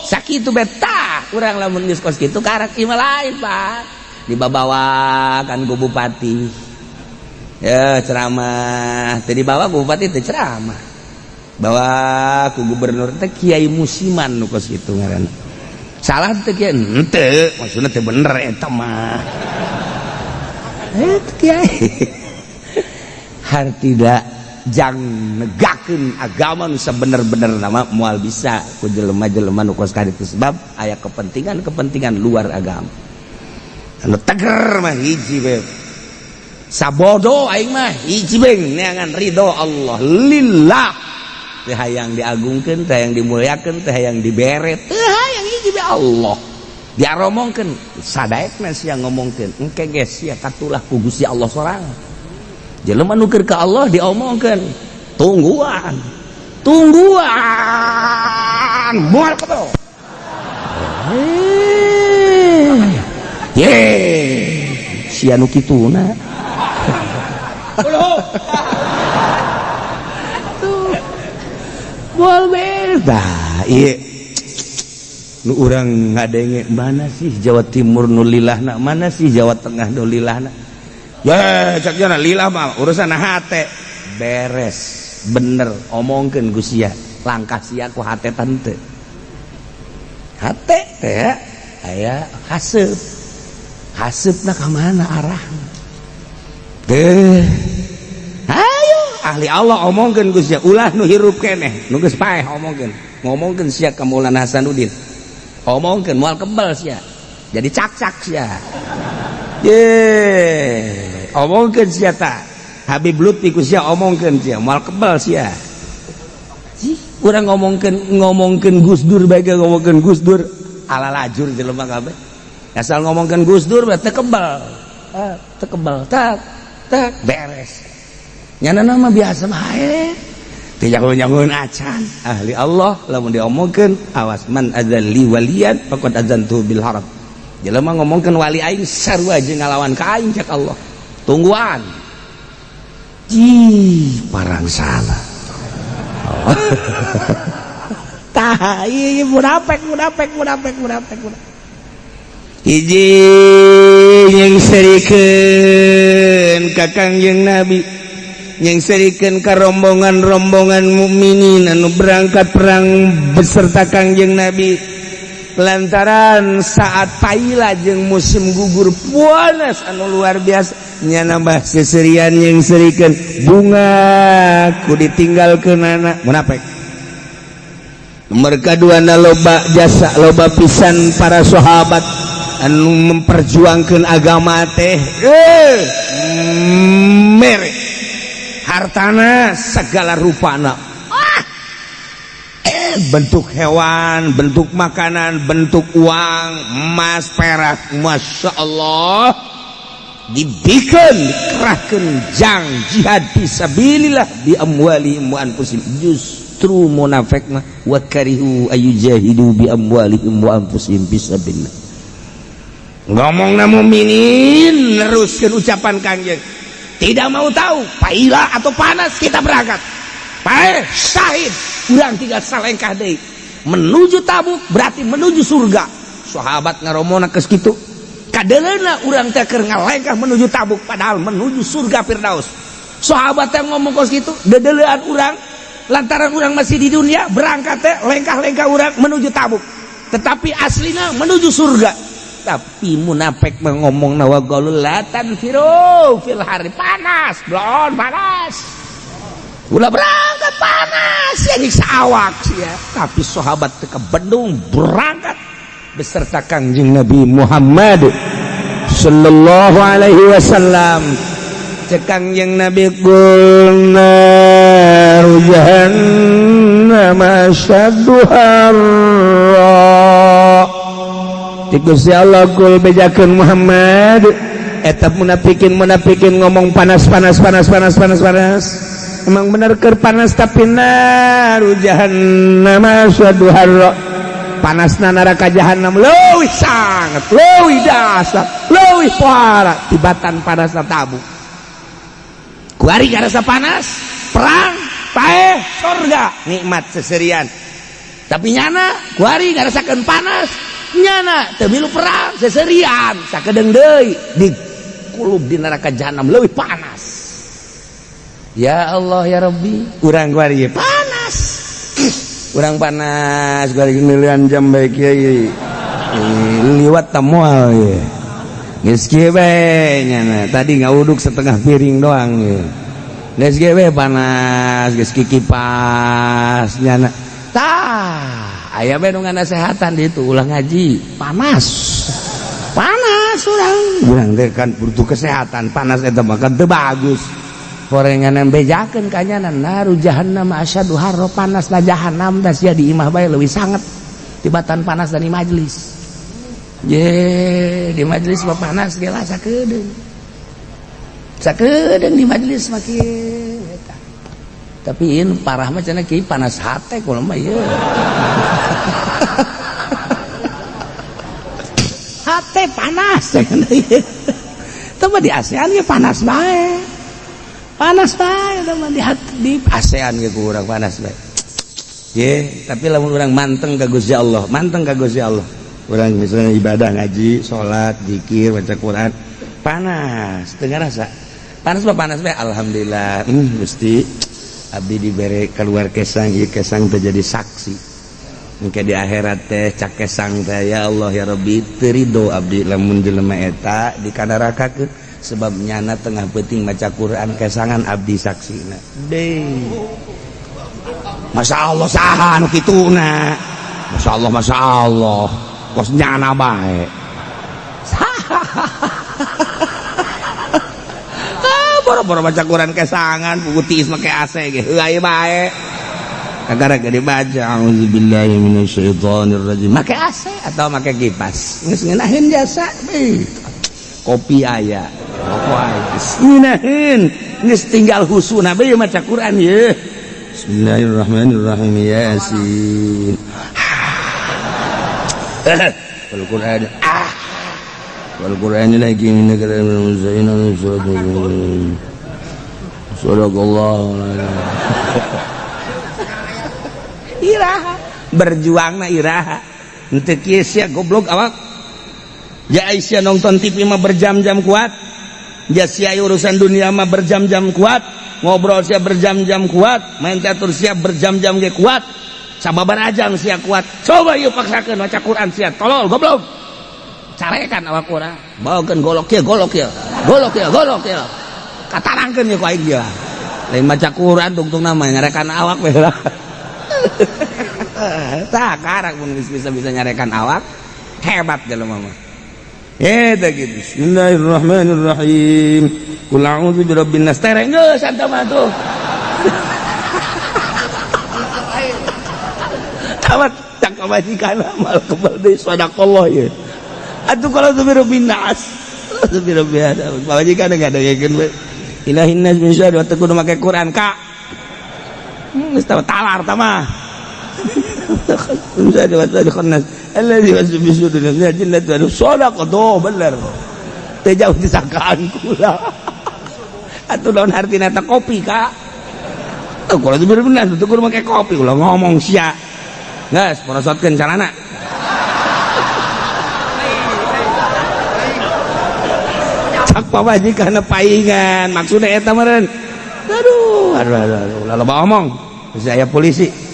Sakitu beta urang lamun geus kos kitu karak ieu mah lain, Pak. Dibabawa kan ku bupati. Ya ceramah, teu dibawa ku bupati teu ceramah. Bawa ku gubernur teh kiai musiman nu kos kitu ngaranna. Salah teu kiai? Henteu, maksudna teu bener eta mah. Eh, kiai. Har tidak jang negakeun agama nu sabener-bener nama moal bisa ku jelema-jelema nu kos kitu, sebab aya kepentingan-kepentingan luar agama. Anu teger mah hiji we. Sabodo aing mah hiji beng, neangan ridho Allah, lillah. Teu hayang diagungkeun, teu hayang dimuliakeun, teu hayang dibere, teu hayang, hiji be Allah. Diaromongkeun sadaekna sia ngomongkeun, engke ge sia katulah ku Gusti Allah sorangan. Jelema nu keur ka Allah diomongkeun, tungguan. Tungguan moal kebel. Eh. Ye, sia nu kituna. Tuh. Moal beda. Ieu nu urang ngadenge, mana sih Jawa Timur nu lilahna, mana sih Jawa Tengah nu lilahna? Ya, cak jana lillah mah urusan hate. Beres, bener omongkeun ku sia, langkah sia ku hate tante. Hate teh aya haseup. Haseupna ka mana arahna? Teh. Ayo ahli Allah omongkeun ku sia, ulah nu hirup keneh, nu geus paeh omongkeun. Ngomongkeun sia ka Maulana Hasanuddin. Omongkeun moal kebal sia. Jadi cak-cak sia. Ye, omongkeun sia ta. Habib Lutfi ku sia omongkeun sia, moal kebal sia. Sih, urang ngomongkeun ngomongkeun Gus Dur bae, ngomongkeun Gus Dur ala lajur jelema kabeh. Asal ngomongkeun Gus Dur teu kebal. Ah, teu kebal. Tak, tak beres. Nyana nama biasa bae. Teu jago-jagoan acan. Ahli Allah lamun diomongkeun awas, man adzalli waliyan faqad adzantu bil harb. Jelema ngomongkeun wali aing sarua jeung ngalawan ka aing, cak Allah. Tungguan. Ih, parang salah. Oh. Tah, ieu munafik, munafik, munafik, munafik, munafik. Hiji nyengserikeun ka Kangjeng Nabi, nyengserikeun ka rombongan-rombongan mukminin anu berangkat perang beserta Kangjeng Nabi, lantaran saat paila jeung musim gugur panas anu luar biasa. Nya nambah seserian, nyengserikeun bunga ku ditinggalkeun anak munafik. Nomor kedua, loba jasa, loba pisan para sahabat anu memperjuangkan agama teh, mere hartana segala rupana, ah! Bentuk hewan, bentuk makanan, bentuk uang, emas, perak, masya Allah, dibikin, dikerahkan jang jihad fisabilillah bi amwalihim wa anfusihim. Justru munafik mah wa karihu ayujahidu bi amwalihim wa anfusihim fisabilillah. Ngomong na mukminin neruskeun ucapan Kangjeng, tidak mau tahu paila atau panas, kita berangkat. Paeh syahid, urang tinggal salengkah deui menuju Tabuk, berarti menuju surga. Sahabat ngaromona kes kitu, kadeleuna urang teh keur ngalengkah menuju Tabuk, padahal menuju surga Firdaus. Sahabat yang ngomong kos kitu, dedelean urang lantaran urang masih di dunia, berangkat teh lengkah-lengkah urang menuju Tabuk, tetapi aslina menuju surga. Tapi munafik ngomong wa qalu la tanfiru fil harri, panas blon, panas, ulah berangkat, panas ya, nyiksa awak ya. Tapi sahabat teu bendung, berangkat beserta Kangjeng Nabi Muhammad sallallahu alaihi wasallam. Cek Kangjeng Nabi qul naru jahannam asyaddu harra. Ti Gusti Allah kul bejakeun Muhammad eta munafikin ngomong panas panas panas panas panas panas. Emang bener keur panas tapi naru jahannam asyaddu harra. Panasna neraka jahannam leuwih sangat, leuwih dasar, leuwih pohara tibatan panasna tabu. Kuari rasa panas, perang, paeh, sorga, nikmat seserian. Tapi nyana kuari ngarasakeun panas, nyana teu milu perang seserian, sakedeung deui di kulub di neraka jahannam leuwih panas. Ya Allah ya Rabbi, urang kuari panas. Urang panas kuari milian jam bae kiai. Liwat ta moal ye. Geus kieu bae nyana. Tadi ngauduk setengah piring doang ye. Geus kieu bae panas, geus kikipas nyana. Tah, aya bae nu nganasehatan di itu ulah ngaji, panas. Panas urang. Urang teh kan butuh kesehatan, panas eta mah kan teu bagus. Horengan bejakeun ka nyana naru jahannam asyadu harra, panas na jahannam da sia di imah bae leuwih sanget tibatan panas dari majelis. Ye, di majelis mah panas ge lah sakedeung. Sakedeung di majelis mah kieu eta. Tapi in parah mah cenah kieu panas hate kula mah ieu. Hate panas cenah ieu. Teu mah di ASEAN ge panas bae. Panas bae teu mah di ASEAN ge ku urang panas bae. Ye, tapi lamun urang manteng ka Gusti Allah, manteng ka Gusti Allah. Urang misalnya ibadah ngaji, salat, zikir, baca Quran, panas, teu ngarasa. Panas mah panas bae, alhamdulillah. Gusti, abdi dibere keluar kesang, ieu kesang teh jadi saksi. Engke di akhirat teh cak kesang teh ya Allah ya Rabbi, teu ridho abdi lamun jelema eta dikanarakakeun sebab nyana tengah peuting maca Quran kesangan abdi saksina. Deh. Masya Allah saha nu kituna. Masya Allah, Masya Allah. Kos nyana bae. Ah, boro-boro baca Quran kesangan, buku tiis make AC ge. Heuh aya bae. Kagara dibaca auzubillahi minasyaitonirrajim. Make AC atau make kipas. Geus ngeunaheun jasa. Kopi aya. Rokok aya. Geus ngeunaheun. Geus tinggal husuna bae maca Quran ye. Bismillahirrahmanirrahim. Yasin. Wal Qur'an. Ah. Wal Qur'an lagi min Sadaqallah. Iraha berjuangna iraha. Henteu kieu sia goblok awak. Ja Aisyah nonton TV mah berjam-jam kuat. Ja sia urusan dunia mah berjam-jam kuat. Ngobrol sia berjam-jam kuat, main catur sia berjam-jam ge kuat. Sababar ajang sia kuat. Coba yuk paksakeun maca Quran sia tolol goblok. Carekan awak urang. Bawakeun golok kieu, golok kieu. Golok kieu, golok kieu. Katarangkeun ye ku aing dia. Lain maca Quran tungtungna mah nyarekan awak we lah. Tah karak mun geus bisa-bisa nyarekan awak, hebat jelema mah. Eta gitu. Bismillahirrahmanirrahim. Qul a'udzu birabbin nas. Tereng geus anta mah tuh. Tawat cak majikan mal kebal deui sadaqallah ye. Atuh kalau tu birabbin nas. Tu birabbin nas. Majikan enggak ada yakin we. Ilahin nas min syarri wa kudu make Quran ka. Geus talar ta mah. Min syarri wa nas. Alladzi yuwaswisu fi sudurin jinnati wan nas. Sadaqah tuh bener. Teu jauh disangkaan kula. Atuh lawan artina eta kopi ka. Tuh kalau itu bener tuh kudu make kopi ulah ngomong sia. Geus porosotkeun calana. Cak pamajikan paingan maksudna eta meureun. Aduh, aduh aduh aduh ulah loba omong. Bisa aya polisi.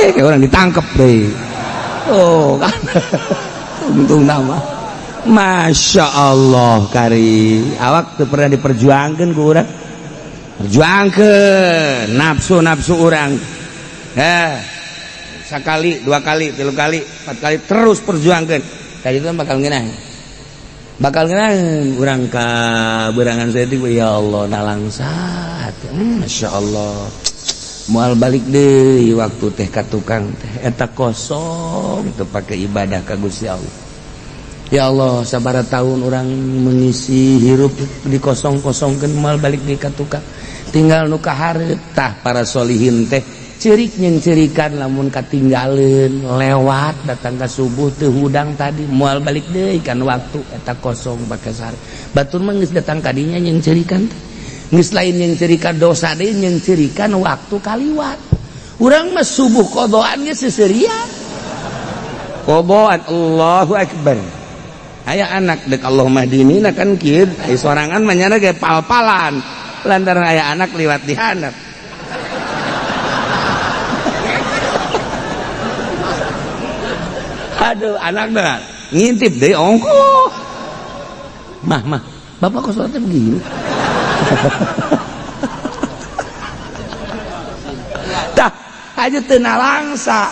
Kayak orang ditangkep deh. Oh kan. Untung nama. Masya Allah kari. Awak tuh pernah diperjuangkan ku urang. Perjuangkan nafsu-nafsu urang. Sekali, dua kali, tilu kali, empat kali terus perjuangkan. Tadi itu bakal ngeunah. Bakal ngeunah urang ka berangan saeutik, ya Allah nalangsa. Masya Allah. Moal balik deui waktu teh ka tukang teh eta kosong teu pake ibadah ka Gusti Allah. Ya Allah, sabaraha tahun orang mengisi hirup dikosong-kosongkeun, moal balik deui ka tukang. Tinggal nu kahareup tah para solihin teh ceurik nyengceurikan lamun katinggaleun lewat datang ka subuh teu hudang tadi, moal balik deui kan waktu eta kosong pake sare. Batur mah geus datang ka dinya nyengceurikan teh. Geus lain nyengceurikan dosa deui, nyengceurikan waktu kaliwat. Urang mah subuh qadaan geus seuseurian. Qadaan Allahu akbar. Aya anak dek Allahumma hdini kan kieu, aya sorangan mah nyana ge pal-palan. Lantaran aya anak liwat di handap. Aduh, anak dah ngintip deh ongkoh. Mah, mah, bapak kok sholatnya begini? Tah, aja teu nalangsa.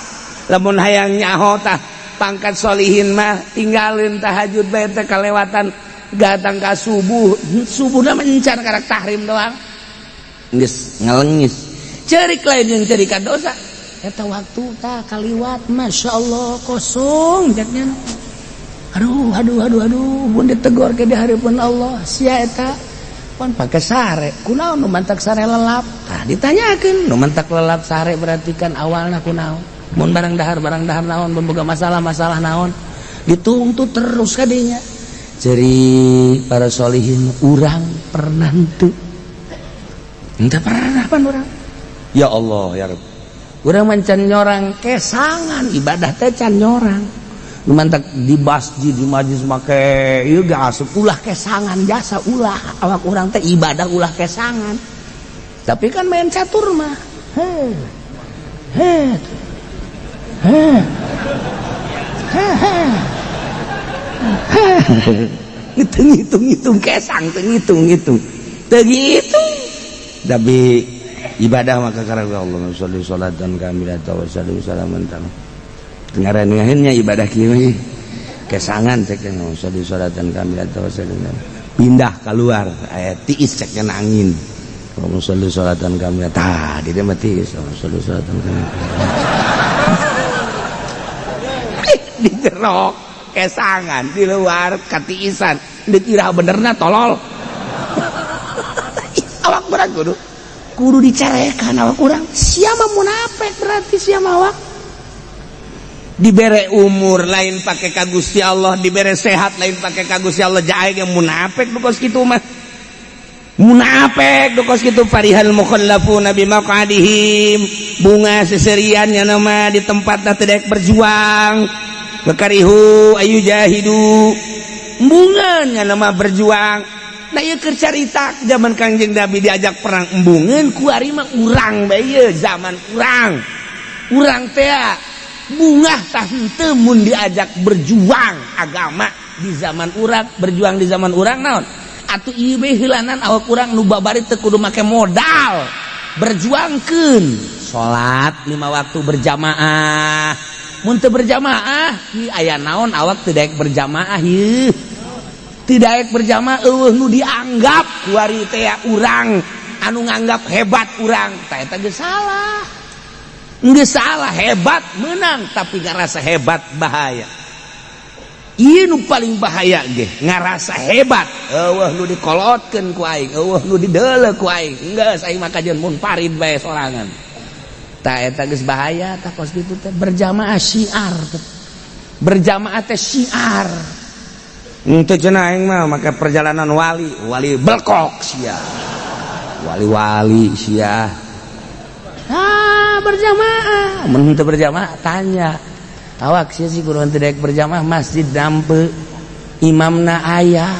Lamun hayang nyaho tah pangkat solihin mah tinggalin tahajud bae teh kalewatan datang ka subuh. Subuhna mencar karak tahrim doang. Geus ngalengis. Ceurik lain jeung ceurikan dosa. Eta waktu tah kaliwat, Masya Allah kosong jaknya. Aduh, aduh, aduh, aduh, mun ditegor ke di hareupeun Allah, sia eta pan pake sare, kunaon nu mantak sare lelap? Tah ditanyakeun, nu mantak lelap sare berarti kan awalna kunaon? Mun barang dahar naon, mun boga masalah-masalah naon, dituntut terus kadinya. Jadi para solihin urang pernah henteu. Henteu pernah pan urang. Ya Allah ya Rabb. Urang mancan nyorang kesangan ibadah teh can nyorang. Nu mantak di masjid di majlis make ieu ge asup ulah kesangan jasa ulah awak urang teh ibadah ulah kesangan. Tapi kan main catur mah. Heh. Heh. Heh. Heh. Heh. Ngitung-ngitung kesang teu ngitung-ngitung. Teu ngitung. Tapi ibadah maka karena Allah sholli sholatan kamilatan wa salli salaman tam. Ngaran-ngarannya ibadah kieu kesangan cek teh sholli sholatan kamilatan wa salli pindah keluar aya tiis cek angin. Allahumma sholli sholatan kamilatan tah di dieu mah tiis sholli sholatan kamilatan. Di jero kesangan di luar katiisan dikira benerna tolol. Awak berat kudu dicarekan awak urang siapa munafik berarti siapa awak dibere umur lain pakai ka Gusti Allah, dibere sehat lain pakai ka Gusti Allah, jae ge munafik nu kos kitu mah. Munafik nu kos kitu farihal mukhallafuna bimaqadihim, bunga seserian nya mah di tempatna teu daek berjuang. Bekarihu ayu jahidu, embungeun nya mah berjuang. Nah ieu keur carita zaman Kangjeng Nabi diajak perang embungeun kuari mah urang bae ieu zaman urang. Urang teh bungah tah henteu mun diajak berjuang agama di zaman urang, berjuang di zaman urang naon? Atuh ieu bae heulanan awak urang nu babari teu kudu make modal. Berjuangkeun salat 5 waktu berjamaah. Mun teu berjamaah, ieu aya naon awak teu daek berjamaah ieu. Teu daek berjamaah eueuh nu dianggap kuari teh urang anu nganggap hebat urang, tah eta geus salah. Nggak salah hebat menang tapi ngerasa hebat bahaya. Ieu nu paling bahaya ge ngerasa hebat. Eueuh nu dikolotkeun ku aing, eueuh nu dideuleu ku aing. Geus aing mah kajeun mun parid bae sorangan. Tah eta geus bahaya tah kos kitu teh berjamaah syiar teh. Berjamaah teh syiar. Henteu cenah aing mah make perjalanan wali, wali belkok sia. Wali-wali sia. Ah, berjamaah. Mun teu berjamaah tanya. Awak sia sih kudu teu daek berjamaah masjid dampe. Imamna aya.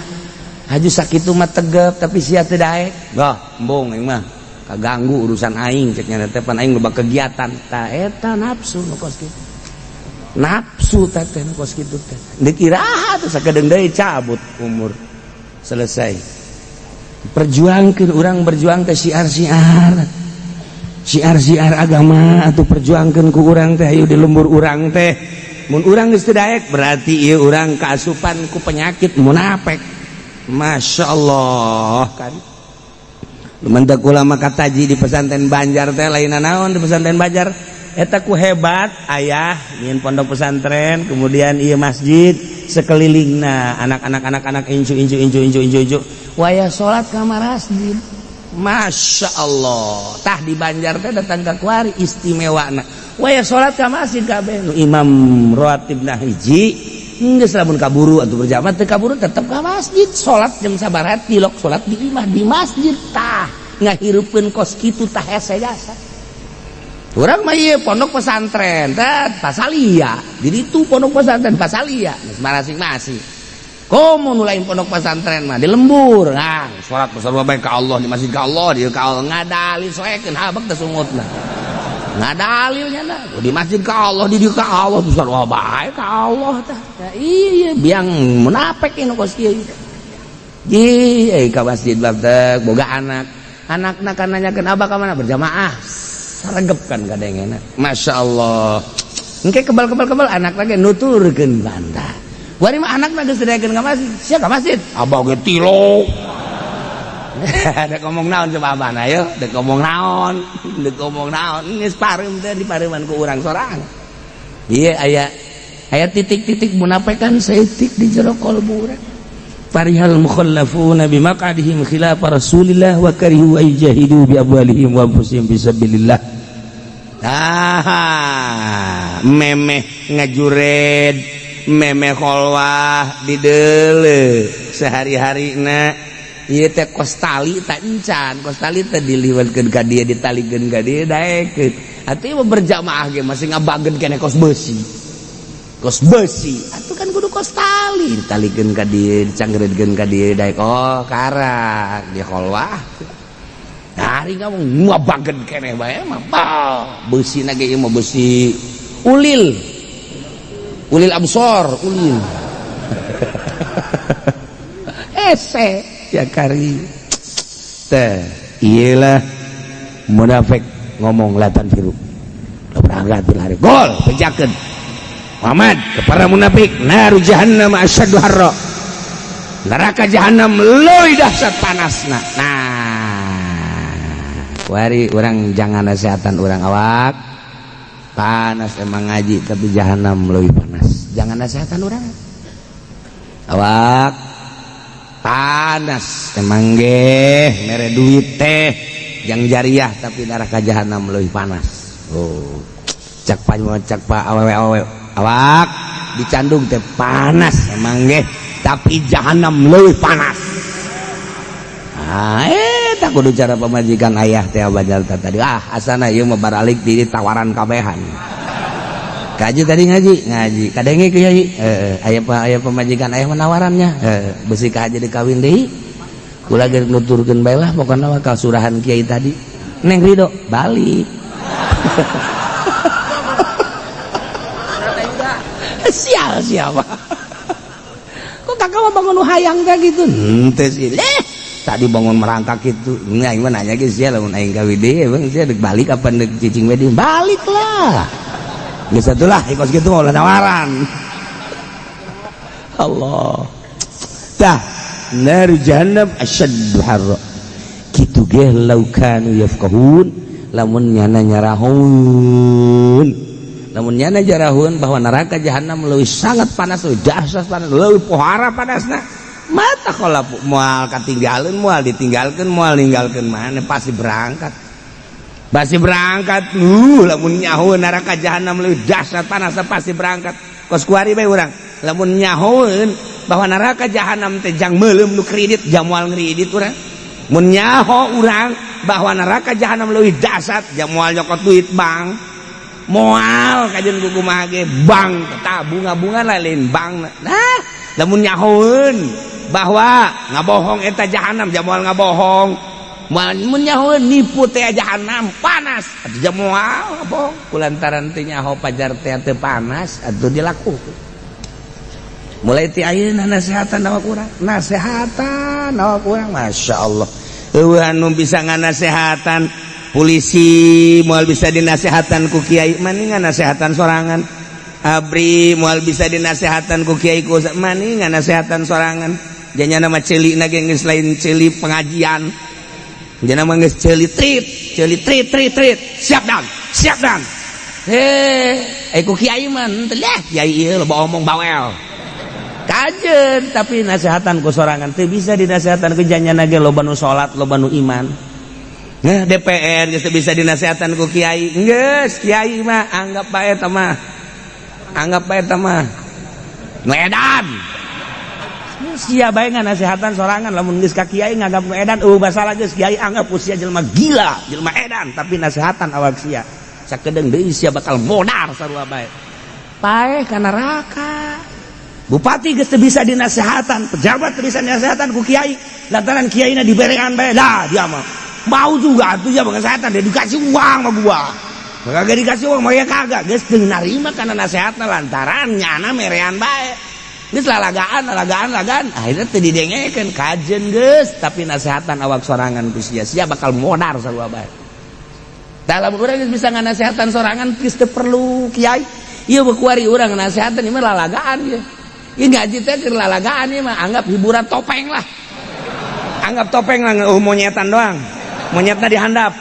Haju sakitu mah tegep tapi sia teu daek. Gah, embung aing mah. Kaganggu urusan aing cek nya teh pan aing loba kegiatan. Tah eta nafsu nu kos kitu. Nafsu teh teh nu kos kitu teh. Deuk iraha teh sakedeung deui cabut umur. Selesai. Perjuangkeun urang berjuang teh syiar-syiar. Syiar-syiar agama atau perjuangkeun ku urang teh ayo di lembur urang teh. Mun urang geus teu daek, berarti ieu urang kaasupan ku penyakit munafik. Masya Allah kan. Lumantak ulama kataji di pesantren Banjar teh lain naon, di pesantren Banjar eta ku hebat ayah ingin pondok pesantren, kemudian iya masjid sekelilingna anak-anak, anak-anak, incu incu incu incu incu incu, wayah salat ka masjid. Masya Allah, tah di Banjar teh datang ke kuari istimewa na wayah salat ka masjid kabeh. Nu imam rawatibna hiji geus, lamun kaburu atau berjamaah, teu kaburu tetep ka masjid. Salat jam sabaraha tilok salat di imah, di masjid. Tah ngahirupkeun kos kitu tah hese jasa. Urang mah ieu pondok pesantren teh pasalia. Di ditu pondok pesantren pasalia geus masing-masing. Komo nu lain pondok pesantren mah di lembur. Nah, salat besar bae ka Allah di masjid, ka Allah di ka Allah, ngadalil soekeun habek teh sungutna. Ngadalilnya nah di masjid ka Allah, di dieu ka Allah, besar bae ka Allah tah. Ya, iya biang munafik ini kos kieu. Ji, eh ka masjid bab teh boga anak. Anakna kan nanyakeun, "Abah ka mana?" "Berjamaah." Saregep kan kadengena. Masya Allah. Engke kebal-kebal kebal anak lagi nuturkeun bantah. Wari mah anakna geus didaekeun ka masjid. "Sia ka masjid?" "Abah ge tilo." Dek ngomong naon coba abah? Ayo, dek ngomong naon? Dek ngomong naon? Geus pareum teh dipareuman ku urang sorangan. Iya, aya aya titik-titik munafikan saeutik di jero kolbu urang. Farihal mukhallafuna bimaq'adihim khilaf Rasulillah wa karihu ay jahidu bi amwalihim wa anfusihim fisabilillah. Ah, memeh ngajured, memeh kholwah di deule sehari-harina ieu teh kos tali tak encan, kos tali teh diliwatkeun ka dieu, ditalikeun ka dieu, daekeun. Atuh ieu berjamaah ge masih ngabageun keneh kos besi. Kos besi atuh kan kudu kos tali, ditalikeun ka dieu, dicanggereudkeun ka dieu, daek. Oh, karak di kholwah. Hari kamu ngabageun keneh bae mah besi na ge ieu mah besi ulil ulil absor ulil ese ya kari teh. Iyalah munafik ngomong la tanfiru, berangkat hari gol bejakeun Muhammad kepada munafik, naru jahannam asyaddu harra, neraka jahanam leuwih dahsyat panasna. Nah, wari orang jangan nasihatan orang, "Awak panas emang ngaji, tapi jahanam lebih panas." Jangan nasihatan orang, "Awak panas emang ge mere duit teh yang jariah, tapi neraka jahanam lebih panas." Oh, cak pak, cak pak, awewe awewe, "Awak dicandung teh panas emang ge, tapi jahanam lebih panas." Ah, eh tak kudu cara pemajikan ayah teh banyak tadi. Ah, asana ieu mah baralik di tawaran kabehan. Kaji tadi ngaji ngaji kadenge kiai, eh aya pa, aya pemajikan ayah menawarannya, eh besi ka aja dikawin deui. Kula ge nuturkeun bae lah, pokona mah kasurahan kiai tadi. Neng Ridho balik. Sial siapa kok kakak mau bangun hayang kayak gitu henteu sih. Eh, tadi bangun merangkak gitu. Nah, aing mah nanya ge sia, lamun aing gawe deui emang sia dek balik apa dek cicing we? Balik lah. Geus atulah kos kitu mah ulah nawaran. Allah tah, nar jahannam asyaddu harra kitu ge. Law kanu yafqahun, lamun nyana nyarahun, lamun nyana jarahun bahwa neraka jahanam leuwih sangat panas, leuwih dahsyat panas, leuwih pohara panasna, mata kalau moal katinggalin, moal ditinggalkan, moal ninggalkeun mana, pasti berangkat, pasti berangkat. Lamun nyaho neraka jahanam leuwih dahsyat panasna, pasti berangkat. Kos kuari bae urang, lamun nyahoeun bahwa neraka jahanam teh jang meuleum nu kredit, jam moal ngredit urang. Mun nyaho urang bahwa neraka jahanam leuwih dahsyat, jam moal nyokot duit bank, moal kajian kuku mah ge bank tah bunga-bunga lain bank. Nah, lamun nyahoeun bahwa ngabohong eta jahanam, jam moal ngabohong. Mun nyahoeun nipu teh jahanam panas atuh, jam moal ngabohong. Kulantaran teh nyaho pajar teh teu panas atuh dilakukeun. Mulai ti ayeuna nasehatan awak urang, nasehatan awak urang. Masya Allah, eueuh anu bisa nganasehatan. Polisi moal bisa dinasehatan ku kiai, mendingan nasehatan sorangan. Abri moal bisa dinasehatan ku kiai ku mani nganasehatan sorangan. Janya nama ceuli na ge geus lain ceuli pengajian. Jana mah geus ceuli trit, ceuli trit trit trit. Siap dan, siap dan. Heh, ku kiai mah henteu lah, kiai ieu loba omong bawel. Kajen tapi nasehatan ku sorangan teu bisa dinasehatan ku janyana ge loba nu salat, loba nu iman. Nah, DPR geus teu bisa dinasehatan ku kiai. Geus, kiai mah anggap bae eta mah. Anggap bae eta mah nu edan. Sia bae nganasehatan sorangan lamun geus ka kiai nganggap nu edan eueuh masalah geus kiai anggap ku sia jelema gila, jelema edan, tapi nasehatan awak sia. Sakedeung deui sia bakal modar sarua bae. Paeh ka neraka. Bupati geus teu bisa dinasehatan, pejabat teu bisa dinasehatan ku kiai, lantaran kiaina diberean bae. Dah dia mah mau juga atuh ya pengasehatan, dia dikasih uang sama gua. Kagak dikasih uang mah ya kagak, geus teu narima kana nasehatna lantaran nyana merean bae. Geus lalagaan, lalagaan, lalagaan, akhirnya teu didengekeun kajen geus, tapi nasehatan awak sorangan ku sia, sia bakal modar sarua bae. Dalam urang geus bisa nganasehatan sorangan geus teu perlu kiai. Ieu kuari urang nasehatan ieu mah lalagaan ieu. Ieu ngaji teh keur lalagaan ieu mah anggap hiburan topeng lah. Anggap topeng lah ngeueuh monyetan doang. Monyetna dihandap.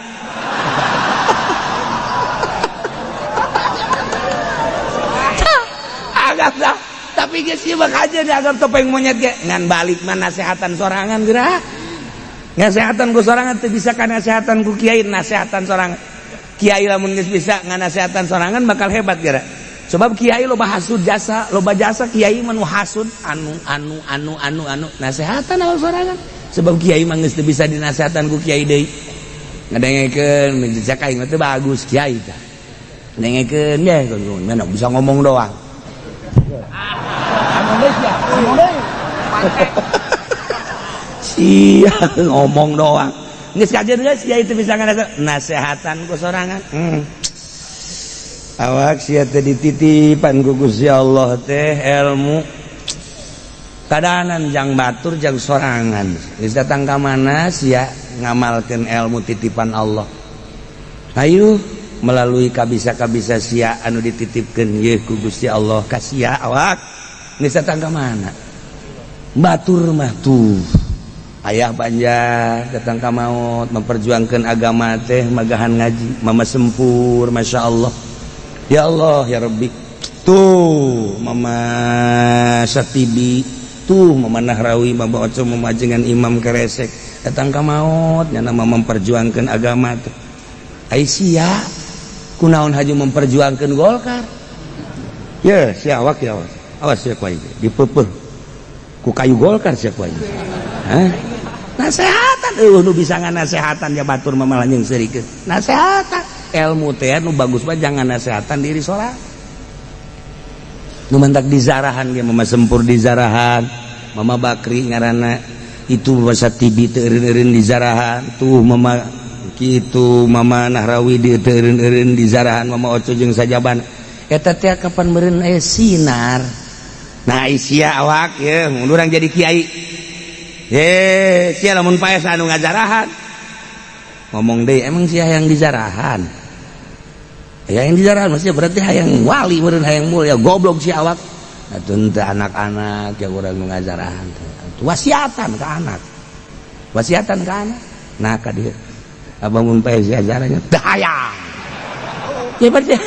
Anggap dah. Tapi geus ieu mah kajeun dianggap topeng monyet ge ngan balik mah nasehatan sorangan geura. Nasehatan ku sorangan teu bisa ka nasehatan ku kiai, nasehatan sorangan. Kiai lamun geus bisa nganasehatan sorangan bakal hebat geura. Sebab kiai loba hasud jasa, loba jasa kiai mah nu hasud anu anu anu anu anu nasehatan awak sorangan. Sebab kiai mah geus teu bisa dinasehatan ku kiai deui. Ngadengekeun jejak aing mah teu bagus kiai tah. Dengekeun ye mana bisa ngomong doang. Ngomong deui sia, ngomong deui. Sia ngomong doang. Geus kajeun geus kiai teu bisa ngasehatan ku sorangan. Awak sia teh dititipan ku Gusti Allah teh ilmu. Kadanan jang batur jang sorangan. Geus datang ka mana sia ngamalkeun ilmu titipan Allah. Ayo melalui kabisa-kabisa sia anu dititipkeun yeuh ku Gusti Allah ka sia awak. Geus datang ka mana? Batur mah tuh. Ayah Banjar datang ka maut memperjuangkan agama teh magahan ngaji, mama sempur Masya Allah. Ya Allah ya Rabbi. Tuh mama Satibi, tuh mama Nahrawi, mama Oco, mama jengan Imam Keresek datang ka maut nyana memperjuangkan agama teh. Ai sia kunaon haju memperjuangkan Golkar? Ya sia awak ya awas. Awas sia ku aing dipeupeuh ku kayu Golkar sia ku aing. Hah? Nasehatan eueuh nu bisa nganasehatan ya batur mah malah jeung seurikeun. Nasehatan ilmu teh nu bagus mah jangan nasehatan diri sorangan. Nu mantak dizarahan ge mama sempur dizarahan, mama Bakri ngaranna itu masa tibi teu eureun-eureun dizarahan, tuh mama kitu mama Nahrawi di teu eureun-eureun dizarahan, mama Oco jeung sajaban. Eta teh kapan meureun aya sinar. Nah sia awak ye mun urang jadi kiai. Ye, sia lamun paes anu ngazarahan. Ngomong deui emang sia hayang dizarahan. Ya yang dizarahan masih berarti hayang wali meureun hayang mulia goblok si awak. Atuh teu anak-anak yang urang nu ngazarahan teh. Wasiatan ka anak. Wasiatan ka anak. Nah ka dieu. Abah mun paes ajarannya teu hayang. Ya berarti.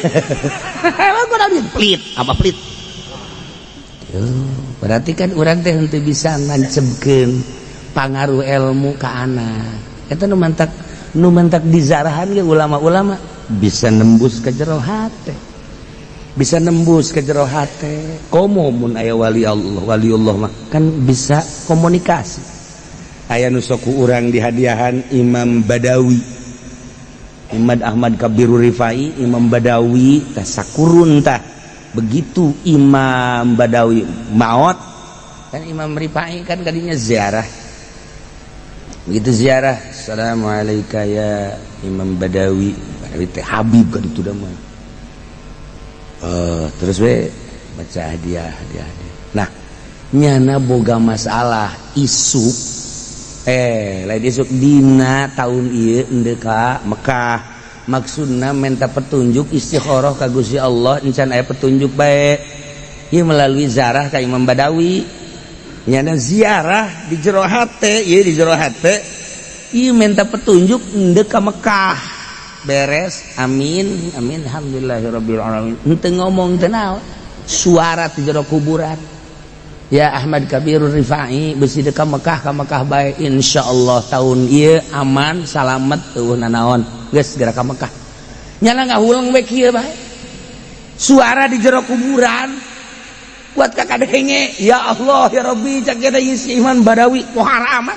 Emang kurang pelit, apa pelit? Berarti kan urang teh henteu bisa ngancebkeun pangaruh ilmu ka anak. Eta nu mantak dizarahan ge ulama-ulama bisa nembus ke jero hate. Bisa nembus ke jero hate. Komo mun aya wali Allah, waliullah mah kan bisa komunikasi. Aya nu sok ku urang dihadiahan Imam Badawi. Imam Ahmad Kabiru Rifai, Imam Badawi tah sakurun tah. Begitu Imam Badawi maot kan Imam Rifai kan kadinya ziarah. Begitu ziarah, assalamualaikum ya Imam Badawi. Badawi teh Habib kan itu dah mah. Terus we baca hadiah, hadiah, hadiah. Nah, nyana boga masalah isuk lain isuk dina tahun ieu endeu ka Mekah. Maksudna minta petunjuk, istikharah ka Gusti Allah, encan aya petunjuk bae. Ieu melalui zarah ka Imam Badawi. Nyana ziarah di jero hate, ieu di jero hate. Ieu minta petunjuk endek ka Mekah. Beres, amin, amin, alhamdulillahirabbil alamin. Henteu ngomong teu naon. Suara di jero kuburan. Ya Ahmad Kabirur Rifai besi deka Mekah ka Mekah bae, insyaallah tahun ieu aman salamet eueuh nanaon, geus segera ka Mekah. Nyana ngahuleng we kieu bae. Suara di jero kuburan kuat ka kadenge, ya Allah ya Rabbi, cak eta si Iman Badawi pohara amat.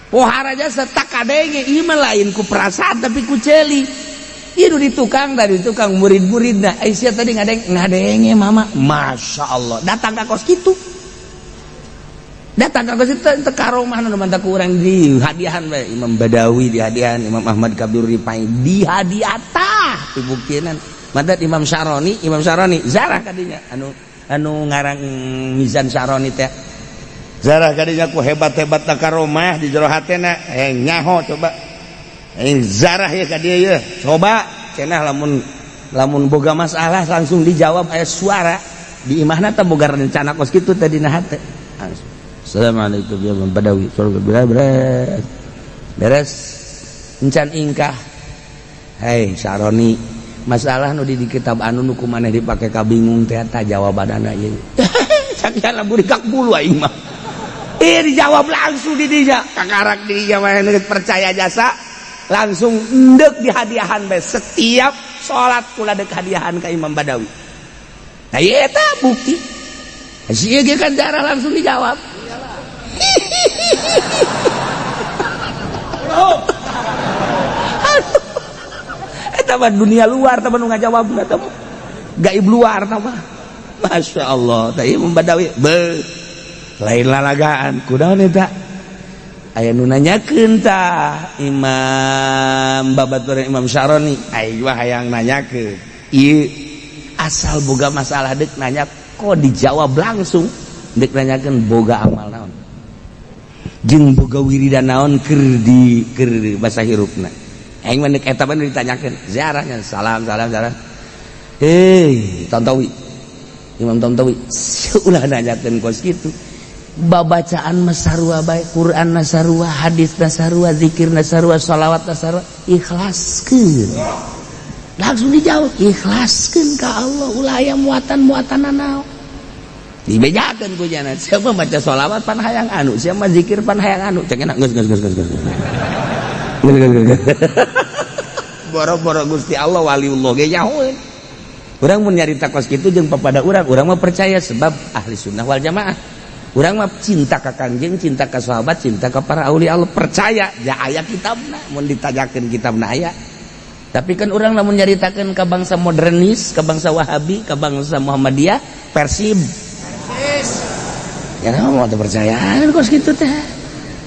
Pohara jasa tak kadenge, ieu mah lain ku perasaan tapi ku ceuli. Ieu di tukang tadi tukang murid-muridna. Aisyah tadi ngadeng ngadenge mama, masya Allah datang ka kos kitu. Datang ka kos kitu teu karomah nu mantap ku urang di hadiahan bae Imam Badawi di hadiahan, Imam Ahmad Kabir Rifai di hadiah tah dibuktinan. Mantat Imam Syaroni, Imam Syaroni zarah kadinya anu anu ngarang Mizan Syaroni teh. Zarah kadinya ku hebat-hebat karomah di jero hatena, nyaho coba. Zarah ya ka dia ya coba cenah lamun lamun boga masalah langsung dijawab aya suara di imahna teh boga rencana kos kitu tadi na hate. Assalamualaikum ya Imam Badawi, beres beres encan ingkah. Hei Saroni, masalah nu di kitab anu nu kumaneh dipake kabingung teh eta jawabanana ieu. Cak burikak bulu aing mah. Ih dijawab langsung di dinya kakarak di dinya mah percaya jasa langsung endek di hadiahan bae setiap salat kula dek hadiahan ka Imam Badawi. Nah ieu eta bukti. Si ieu ge kan darah langsung dijawab. Eta mah dunia luar tah nu ngajawab eta mah. Gaib luar tah mah. Masya Allah, tah Imam Badawi beuh lain lalagaan kunaon eta? Aya nu nanyakeun tah Imam babaturan Imam Syaroni, aing mah hayang nanyakeun. Ieu asal boga masalah deuk nanya kok dijawab langsung, deuk nanyakeun boga amal naon jeung boga wiridan naon keur di keur basa hirupna. Aing mah deuk eta mah ditanyakeun ziarahnya salam salam salam. Hei Tantawi, Imam Tantawi ulah nanyakeun kos kitu. Babacaan masarua baik, Quran nasarua, hadis nasarua, zikir nasarua, sholawat nasarua, ikhlaskeun. Langsung dijawab, ikhlaskeun ka Allah, ulah aya muatan-muatan naon. Dibejakeun ku jana, siapa maca sholawat pan hayang anu, siapa zikir pan hayang anu, cek enak geus geus geus geus geus. Boro-boro Gusti Allah waliullah ge nyahoeun. Urang mun nyarita kos kitu jeung papada urang, urang mah percaya sebab ahli sunnah wal jamaah. Urang mah cinta ka Kangjeng, cinta ka sahabat, cinta ka para aulia Allah, percaya ya aya kitabna, mun ditajakeun kitabna aya. Tapi kan urang lamun nyaritakeun ka bangsa modernis, ka bangsa Wahabi, ka bangsa Muhammadiyah, Persib. Ya mau teu percayaan kos kitu teh.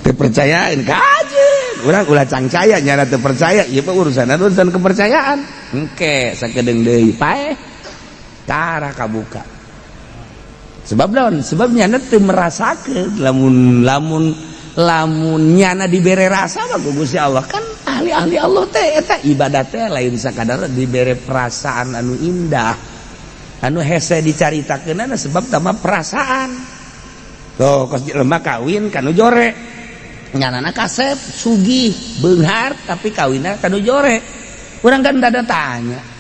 Teu percayaan kajeun. Urang ulah cangcaya nyana teu percaya, ieu mah urusan urusan kepercayaan. Engke sakedeung deui paeh tara kabuka. Sebab naon? Sebab nyana teu merasakeun lamun lamun lamun nyana dibere rasa mah ku Gusti Allah kan ahli-ahli Allah teh eta ibadah teh lain sakadar dibere perasaan anu indah anu hese dicaritakeunana sebab tama perasaan. Tuh kos jelema kawin kanu jore nyanana kasep sugih beunghar tapi kawinna kanu jore. Urang kan dada tanya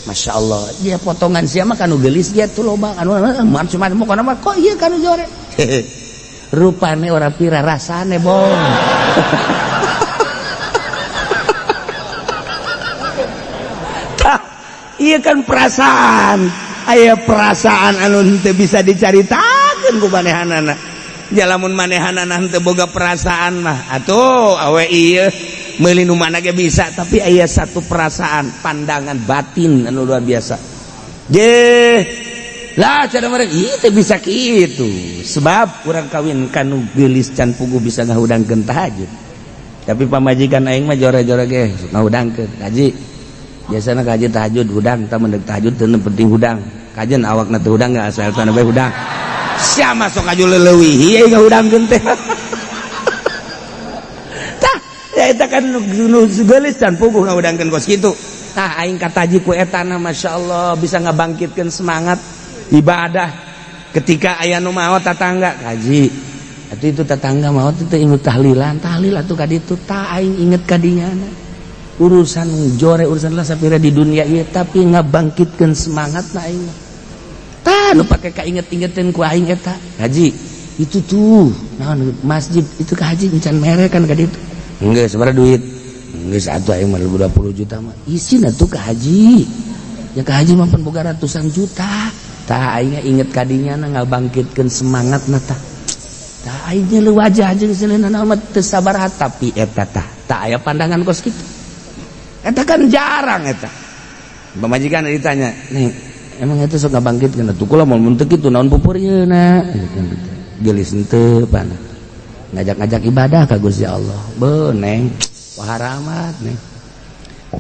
Masya Allah dia potongan siapa kanu gelis dia tuh loba anu macam-macam pokona mah kok ieu kanu jore. Rupane ora pira rasane bong. Tah ieu kan perasaan, aya perasaan anu henteu bisa dicaritakeun ku manehanana. Ja lamun manehanana henteu boga perasaan mah atuh awe ieu meuli nu mana ge bisa, tapi aya satu perasaan pandangan batin anu luar biasa. Je lah cara mereka ieu teh bisa kitu sebab urang kawin kanu geulis can puguh bisa ngahudangkeun tahajud. Tapi pamajikan aing mah jore-jore ge ngahudangkeun kaji. Biasana kaji tahajud hudang, tah mendek tahajud teu penting hudang. Kajen awakna teu hudang geus asal tanah bae hudang. Sia masuk aju leuwih ieu ngahudangkeun teh. Tah ya Da eta kan nu geulis can puguh ngahudangkeun kos kitu. Tah, aing kataji ku eta na, Masya Allah, bisa ngabangkitkeun semangat ibadah ketika aya nu maot tetangga. Kaji atuh, itu tetangga maot itu inget tahlilan, tahlil atuh ka ditu. Tah, aing inget kadinya, urusan jore, urusan lah sapira di dunia ieu, tapi ngabangkitkeun semangat na aing. Tah, nu pake kainget-ingetin ku aing eta. Haji itu tuh naon, masjid itu ka haji encan mere kan ka ditu. Geus sabaraha duit? Geus atuh, aing mah 20 juta mah isin atuh ka haji ya. Ka haji mah pan boga ratusan juta. Tah, aing inget kadinya na, ngabangkitkeun semangat na. Tah, tah, aing nyeuleut wajah jeung seleuna mah teu sabaraha, tapi eta tah tak aya pandangan kos kitu. Eta kan jarang eta pamajikan ditanya nih, emang itu sok ngabangkitkeun atuh kula mun teu kitu naon pupurieuna. Geulis henteu pan ngajak-ngajak ibadah ka Gusti Allah. Be, neng, pohara amat, neng,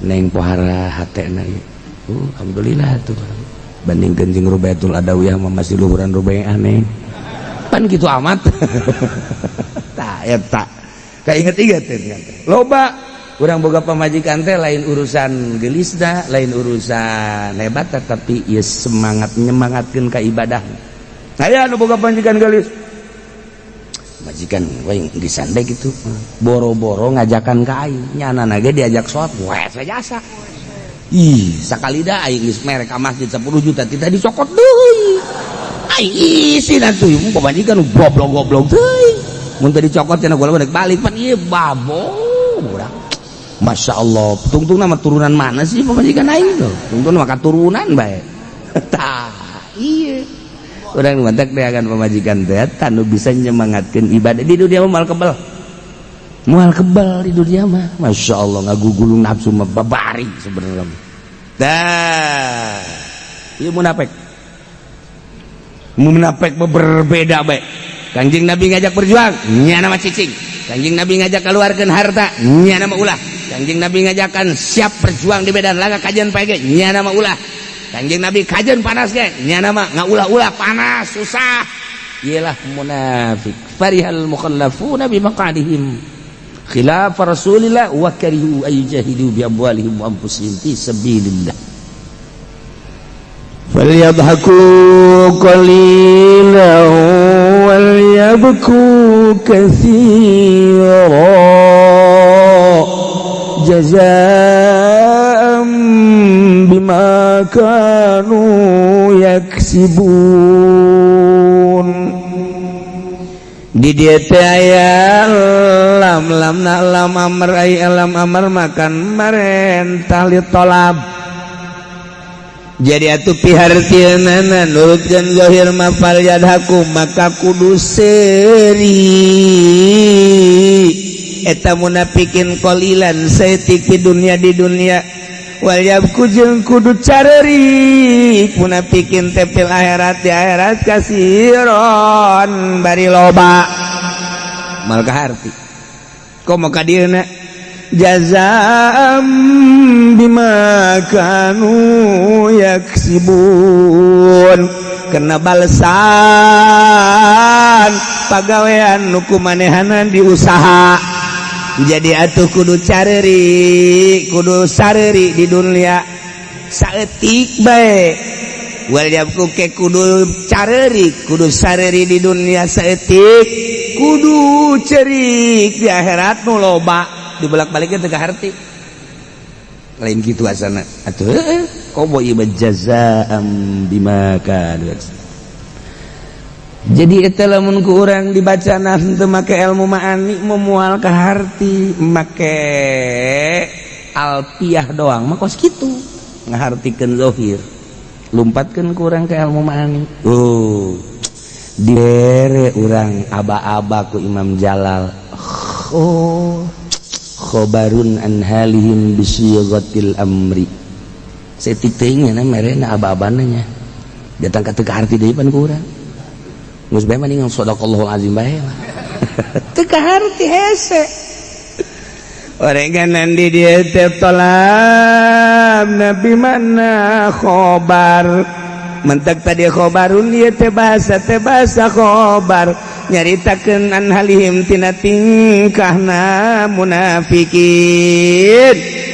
neng pohara hatena ieu. Alhamdulillah tuh, bandingkeun jeung Rubaitul Adawiyah mah masih luhuran Rubaiah, neng, pan gitu amat. Tah, eta kainget-inget loba urang boga pamajikan teh lain urusan gelisna, lain urusan hebat, tetapi ya semangat, nyemangatkeun ka ibadah. Aya nu boga pamajikan gelis, majikan we disandai gitu, boro-boro ngajakan ka aing, nyana ge diajak sholat we jasa. Ih, sakali dah aing geus mere ka masjid 10 juta, tidak dicokot deui. Aing isin atuh, pamajikan goblok-goblok teuing. Mun teu dicokot cenah gua balik pan ieu babo urang. Masya Allah, tungtung nama turunan mana sih pamajikan aing tuh? Tungtung nama katurunan bae. Tah, iya. Urang mantak akan pamajikan teh nu bisa nyemangatkeun ibadah di dunia mah, moal kebel. Moal kebel di dunia mah. Masya Allah, ngagugulung nafsu mah babari sebenarnya. Dah. Ieu munafik. Munafik berbeda bae. Kanjeng Nabi ngajak berjuang, nyana mah cicing. Kanjeng Nabi ngajak keluarkan harta, nyana mah ulah. Kanjeng Nabi ngajakan siap berjuang di medan laga kajian pagi, nyana mah ulah. Kanjeng Nabi kajian panas ge, nyana mah ngaulah-ulah panas susah. Iyalah munafik. Farihal mukhallafuna bi maqadihim khilaf Rasulillah wa karihu ay yujahidu bi amwalihim wa anfusihim fi sabilillah. فليضحكوا قليلا وليبكوا كثيرا جزاء بما كانوا يكسبون. Di dieu teh aya lam, lam na lam amr, ai lam amr makan marentah li tolab. Jadi atuh pihartieunana nurutkeun zahir ma fal yadhaku, maka kudu seuri eta munafikin qalilan saeutik di dunia, di dunia, wal yabku jeung kudu careuri munafikin teh fil akhirat, di akhirat, kasiron bari loba. Mal kaharti komo ka dieuna jazaam bima kanu yaksibun, kena balesan pagawean nu kumanehanan diusaha. Jadi atuh kudu careri, kudu sareri di dunia saeutik bae, wal yabku ke kudu careri, kudu sareri di dunia saeutik, kudu cerik di akhirat nu loba. Dibolak-baliknya teu kaharti, lain kitu asana atuh. Komo ieu jazaam bima kanu. Jadi eta lamun ku urang dibaca teu make ilmu ma'ani moal kaharti. Make alfiah doang mah kos kitu ngahartikeun zahir. Lumpatkeun ku urang ke ilmu ma'ani, oh, dibere urang aba-aba ku Imam Jalal. Oh, khobarun an halihim bisiyaghatil amri. Saeutik teuing nya merena aba-abana nya datang ka teu kaharti deui pan ku urang. Geus bae mendingan sadaqallahul azim bae lah. Teu kaharti hese. Orenganan di dieu teh tolab nabi mana khobar. Mentak tadi khobarun ieu teh bahasa khobar. Nyaritakeun an halihim tina tingkahna munafikin,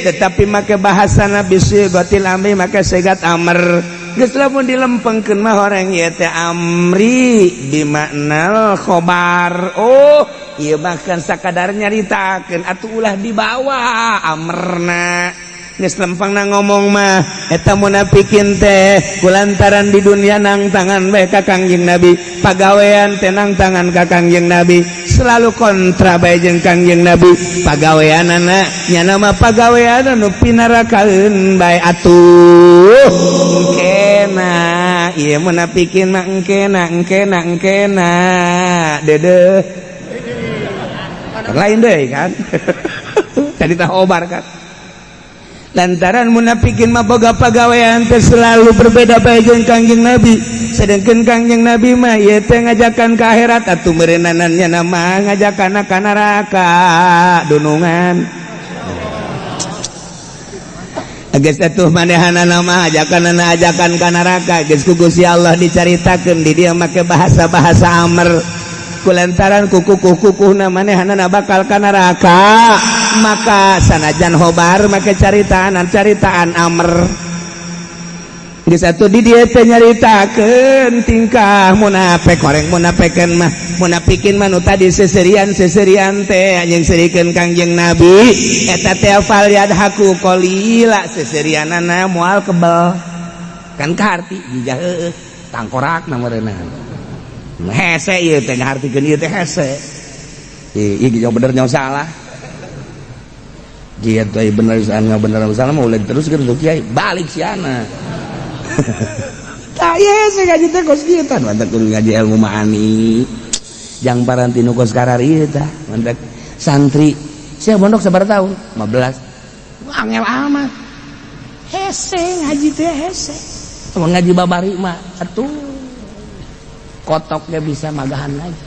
tetapi make bahasana bisigatil amri, make sigat amr. Geus lamun dilempengkeun mah horeng ieu teh amri bimaknal khobar. Oh, ieu bahkan sakadar nyaritakeun atuh ulah dibawa amrna. Geus lempengna ngomong mah eta munafikin teh kulantaran di dunia nang tangan bae ka Kangjeng Nabi, pagawean teh nang tangan ka Kangjeng Nabi, selalu kontra bae jeung Kangjeng Nabi pagaweanana, nyana mah pagawean anu pinarakaeun bae atuh. Engkena ieu munafikin mah, engkena engkena engkena dedeh lain deui kan tadi tah obar kan. Lantaran munafikin mah boga pagawean teh selalu berbeda bae jeung Kangjeng Nabi, sedangkan Kangjeng Nabi mah ieu teh ngajakan ka akhirat, atuh meureunana nama ngajakan ka neraka dunungan. Geus atuh manehanana mah ajakanana ajakan ka neraka. Geus ku Gusti Allah dicaritakeun di dieu make bahasa-bahasa amr, kulantaran kukukuh-kukuhna manehanana bakal ka neraka, maka sanajan hobar make caritaan caritaan amr. Geus atuh di dieu teh nyaritakeun tingkah munafik, horeng munafikan mah, munafikin mah nu tadi seserian-seserian teh anjing serikeun Kangjeng Nabi eta teh fal yadhaku qalila, seserianana moal kebel kan kaharti jijah heueuh tangkorak meureunna hese ieu teh, ngahartikeun ieu teh hese ieu ieu bener nyawa salah. Dia teh bener salah, bener salah mau ulah terus gitu kiai balik siana. Tah ieu hese ngaji teh kos kieu tah, mantap kudu ngaji ilmu maani jang paranti nu kos karari tah. Mantap santri sia mondok sabaraha tahun? 15. Angel amat hese ngaji teh, hese mun ngaji babari mah atuh kotoknya bisa magahan ngaji,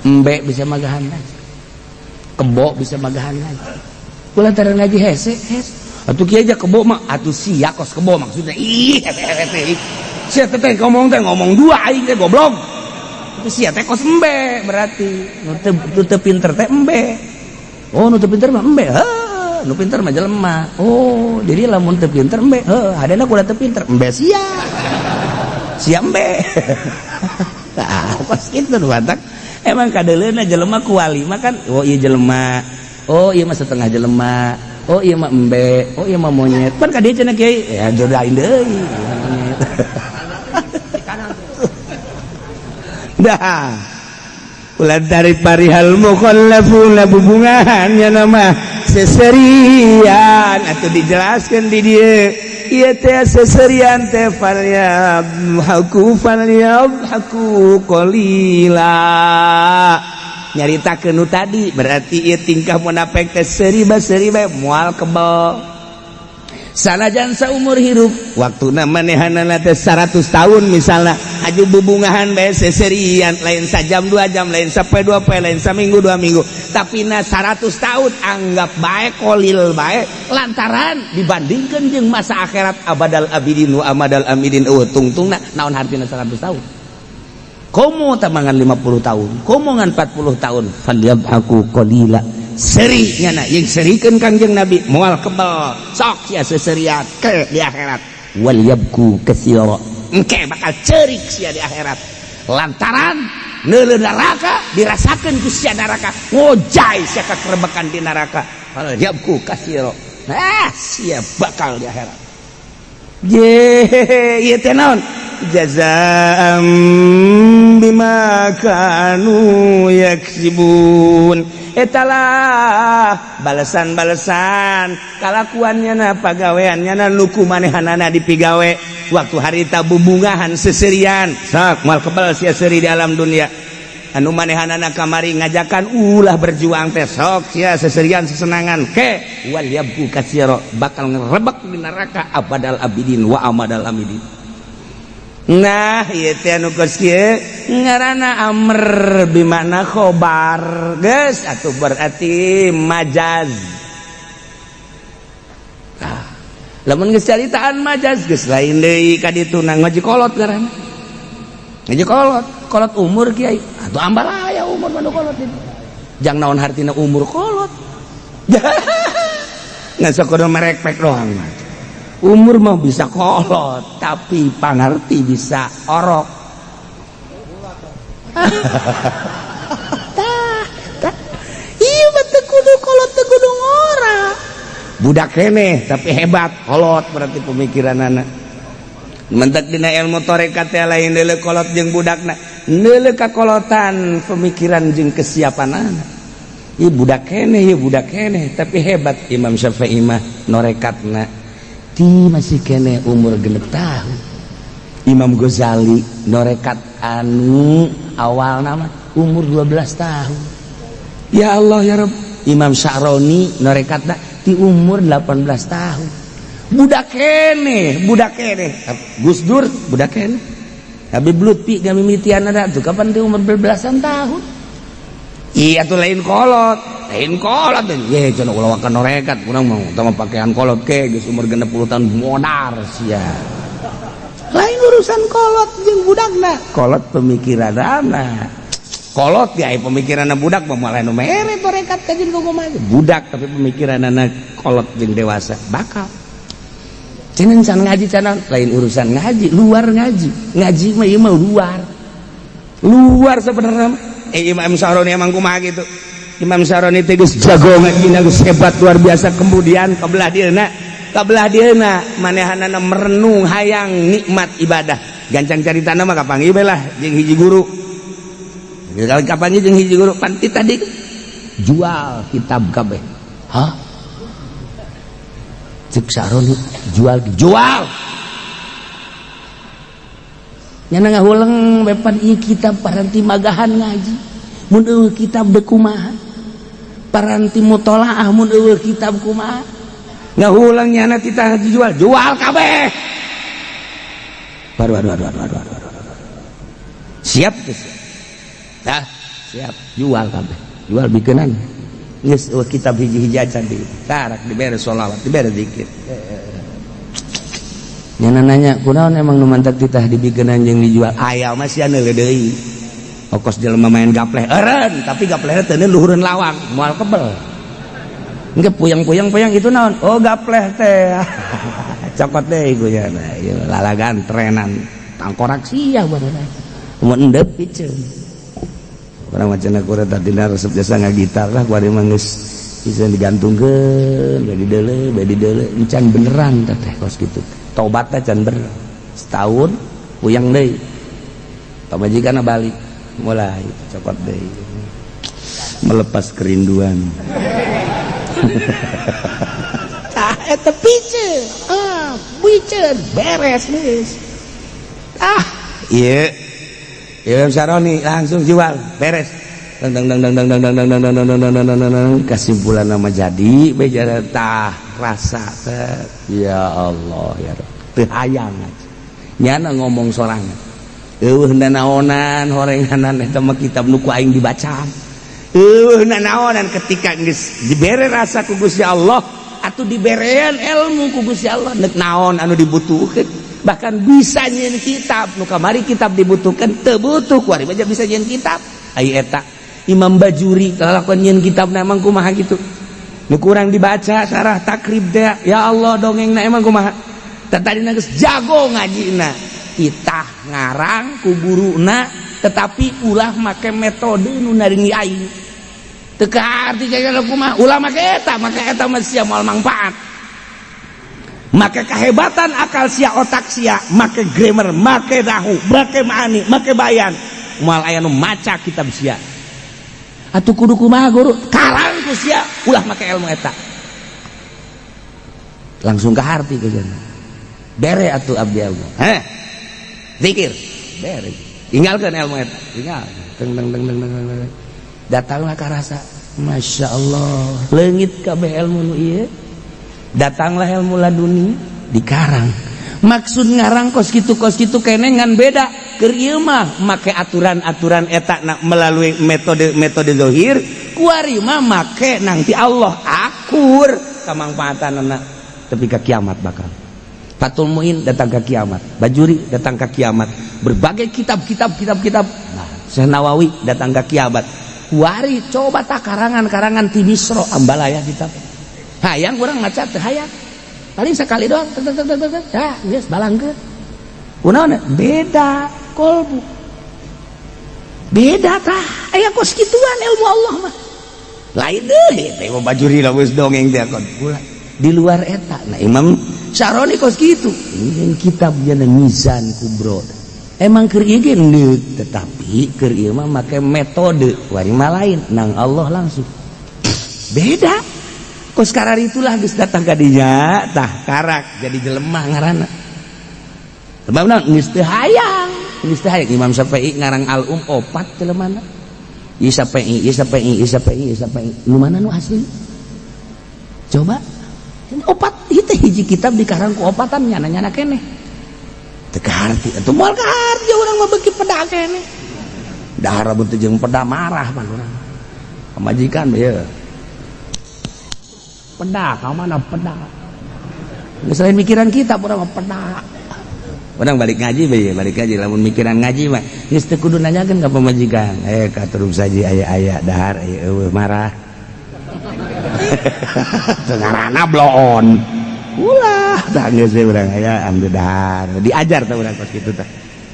embe bisa magahan ngaji, kebo bisa magahan ngaji kulantaran ngaji hese hese. Atuh kieu aja kebo mah atuh sia kos kebo maksudnya. Ih hese hese sia teh ngomong teh ngomong dua aing teh goblok. Itu sia teh kos embe berarti nu teu pinter teh embe. Oh, nu teu pinter mah embe. Heuh, nu pinter mah jelema. Oh, jadi lamun teu pinter embe. Heuh, hadena kuda teu pinter embe sia sia embe. Nah, pas kitu nu batak emang kadeuleuna jelema kuali mah kan. Oh iya jelema, oh iya mah setengah jelema, oh iya mah embe, oh iya mah monyet. Pan ka dieu cenah kiai ya jodain deui monyet. Dah ulah dari parihal mukhallafuna bubungahan nya nama seserian atau dijelaskan di dieu ieu teh seserian teh falyabhaku falyabhaku qalila, nyaritakeun nu tadi berarti ieu tingkah munafik teh seuri ba seuri bae moal kebel sanajan saumur hirup waktuna manehanana teh 100 tahun misalna aju bubungahan bae seserian, lain sajam 2 jam, lain sampai 2 poe, lain saminggu 2 minggu, tapi na 100 tahun anggap bae kolil bae lantaran dibandingkan jeung masa akhirat abadal abidin wa amadal amidin eueuh tungtungna naon hartina 100 tahun. Komo tamangan 50 tahun, komo ngan 40 tahun, falyabhaku qalila, seri nyana yang serikeun Kangjeng Nabi moal kebel sok sia seserian ke di akhirat, wal yabku katsira, engke bakal cerik sia di akhirat lantaran neuleuh neraka dirasakeun ku sia neraka ngojay sia kakerebekan di neraka, wal yabku katsira, nah sia bakal di akhirat. Je ieu teh naon jazaa'an bima kanu yaksibun, etalah balesan-balesan kalakuannya na pagaweannya na nuku manehanana dipigawe waktu harita bubungahan seserian sok moal kebal sia seuri di alam dunia. Anu manehanana kamari ngajakan ulah berjuang teh sok sia seserian sesenangan ke wal yabku katsira bakal ngerebek di neraka abadal abidin wa amadal amidin. Nah ieu teh anu kos kieu ngaranna amr bimakna khobar geus atuh berarti majaz. Tah lamun geus caritaan majaz geus lain deui ka ditu na ngaji kolot ngaranna. Ngaji kolot. Kolot, kolot umur, Kiai, atau ambalaya umur mah kolot itu. Jang naon hartina umur kolot? Nggak kudu merekpek doang mah. Umur mah bisa kolot, tapi pangarti bisa orok. Tah, tah. Iya mah teu kudu kolot, teu kudu ngora. Budak keneh tapi hebat, kolot berarti pemikiran anak. Mentek dina ilmu torekat teh lain deuleu kolot jeung budakna, deuleu kakolotan pemikiran jeung kesiapan anak. Ieu budak keneh, ieu budak keneh tapi hebat. Imam Syafi'i mah norekatna ti masih keneh umur 6 tahun. Imam Ghazali norekat anu awal nama umur 12 tahun. Ya Allah, ya Rabb. Imam Sya'roni norekatna di umur 18 tahun. Budak keneh, budak keneh. Gus Dur budak keneh. Habib Lutfi ngamimitian ada tuh kapan? Di umur belasan tahun. Iya tuh, lain kolot, lain kolot. Ye cenah, ulah wakan norekat kurang mau utama pakaian kolot ke geus umur 60 tahun modar sia. Lain urusan kolot jeung budakna, kolot pemikiranana. Kolot ya pemikiran budak mah malah nu mere torekat kajeun kumaha. Budak tapi pemikiranana kolot jeung dewasa bakal. Cenah can ngaji, can lain urusan ngaji, luar ngaji. Ngaji mah ieu mah luar. Luar sebenarnya. Imam Syaroni emang kumaha gitu? Imam Syaroni teh geus jago ngaji, geus hebat luar biasa. Kemudian kebelah dieuna, kabelah dieuna manehanana merenung hayang nikmat ibadah. Gancang caritana mah, kapanggih bae lah jeung hiji guru. Kapanggih jeung hiji guru panti tadi jual kitab kabeh. Hah? Cek Syaroni, jual, jual. Nyana ngahuleng bepan ieu kitab, paranti magahan ngaji mun eueuh kitab deuk kumaha, paranti mutolaah mun eueuh kitab kumaha. Ngahuleng nyana titah jual, jual kabeh. Aduh, aduh, aduh, aduh, aduh, aduh, aduh. Siap tuh, siap. Dah, siap, jual kabeh. Jual bikeunan. Geus eueuh kitab hiji-hiji acan di tarak, dibere sholawat, dibere zikir. Nyana nanya, kunaon emang nu mantak titah dibikeunan jeung dijual? Aya mah sia neuleuh deui. Okos jelema main gapleh eureun, tapi gaplehna teu luhureun lawang, moal kebel. Engke puyeng-puyeng puyeng itu naon? Oh, gapleh teh. Cokot deui ku nya. Ieu lalagan trenan tangkorak sia barudak. Mun endep piceun. Urang mah cenah kuring tadina resep jasa ngagitar lah, kuari mah geus bisa digantungkeun, bae dideuleu, bae dideuleu, encan beneran teh kos kitu. Tobat teh can bener. Setahun puyeng deui. Pamajikanna balik, mulai cokot deui. Melepas kerinduan. Tah eta piceun. Ah, piceun beres geus. Ah, ieu. Imam Syaroni langsung jual, beres. Dang dang dang dang dang dang dang dang dang dang dang dang dang dang dang. Kesimpulan nama jadi beja tah rasa teh. Ya Allah, ya Rabb. Teu hayang aja. Nyana ngomong sorangan. Eueuh nanaonan horenganan eta mah kitab nu ku aing dibaca. Eueuh nanaonan ketika geus dibere rasa ku Gusti Allah atau diberean ilmu ku Gusti Allah, nek naon anu dibutuhkeun, bahkan bisa nyieun kitab. Nu kamari kitab dibutuhkan teu butuh, kuari aja bisa nyieun kitab. Ai eta Imam Bajuri kalakuan nyieun kitab na emang kumaha gitu? Nu kurang dibaca syarah Takrib teh, ya Allah, dongengna emang kumaha? Tah, tadina geus jago ngajina, titah ngarang ku guruna, tetapi ulah make metode nu naringi aing teu kaarti kumaha. Ulah make eta, make eta mah sia moal mangfaat. Make kehebatan akal sia, otak sia, make grammar, make nahu, make maani, make bayan, moal aya nu maca kitab sia. Atuh kudu kumaha, Guru? Karang ku sia, ulah make ilmu eta. Langsung ke hati ke jana, bere atuh abdi ilmu. Heh, zikir bere, tinggalkan ilmu eta, tinggal teng teng teng teng teng teng. Datanglah ke rasa, Masya Allah, leungit kabeh ilmu nu ieu. Datanglah ilmu laduni, dikarang. Maksud ngarang kos kitu, kos kitu kene, ngan beda keur ieu mah make aturan-aturan eta na, melalui metode-metode zohir. Kuari mah make nanti Allah akur kamangfaatanana, tapi ka kiamat bakal. Fathul Muin datang ke kiamat, Bajuri datang ke kiamat, berbagai kitab-kitab kitab-kitab. Nah, Syekh Nawawi datang ke kiamat. Kuari coba tak karangan-karangan ti Misro ambalaya kitab. Hayang urang maca teh hayang. Paling sekali doang tet tet tet tet. Ya, geus balangkeun. Kunaon? Beda kolbu. Beda tah. Aya kos kituan ilmu Allah mah. Lain deui teh Imam Bajuri lah geus dongeng teh kon. Di luar eta. Nah, Imam Syaroni kos kitu. Ini kitabnya Mizan Kubro. Emang keur ieu ge neuk, tetapi keur ieu mah make metode wari mah lain nang Allah langsung. Beda. Kos karar itulah geus datang ka dinya tah karak jadi jelema ngaranna. Sebab naon geus teu hayang, geus teu hayang Imam Syafi'i ngarang Al-Um opat jelemana. Ieu Syafi'i, ieu Syafi'i, ieu Syafi'i, ieu Syafi'i. Nu mana nu asli? Coba opat itu hiji kitab dikarang ku opatan nyana-nyana keneh. Teu kaharti atuh moal kaharti urang mah beuki peda keneh. Dahar lamun teu jeung peda marah pan urang. Pamajikan ieu. Peda ka mana peda. Selain mikiran kita urang mah peda. Urang balik ngaji bae, balik ngaji lamun mikiran ngaji mah geus teu kudu nanyakeun ka pamajikan. Ka terus saji aya-aya dahar aya eueuh marah. Ngaranna bloon. Ulah tah geus we urang aya ambil dahar. Diajar tah urang kos kitu tah.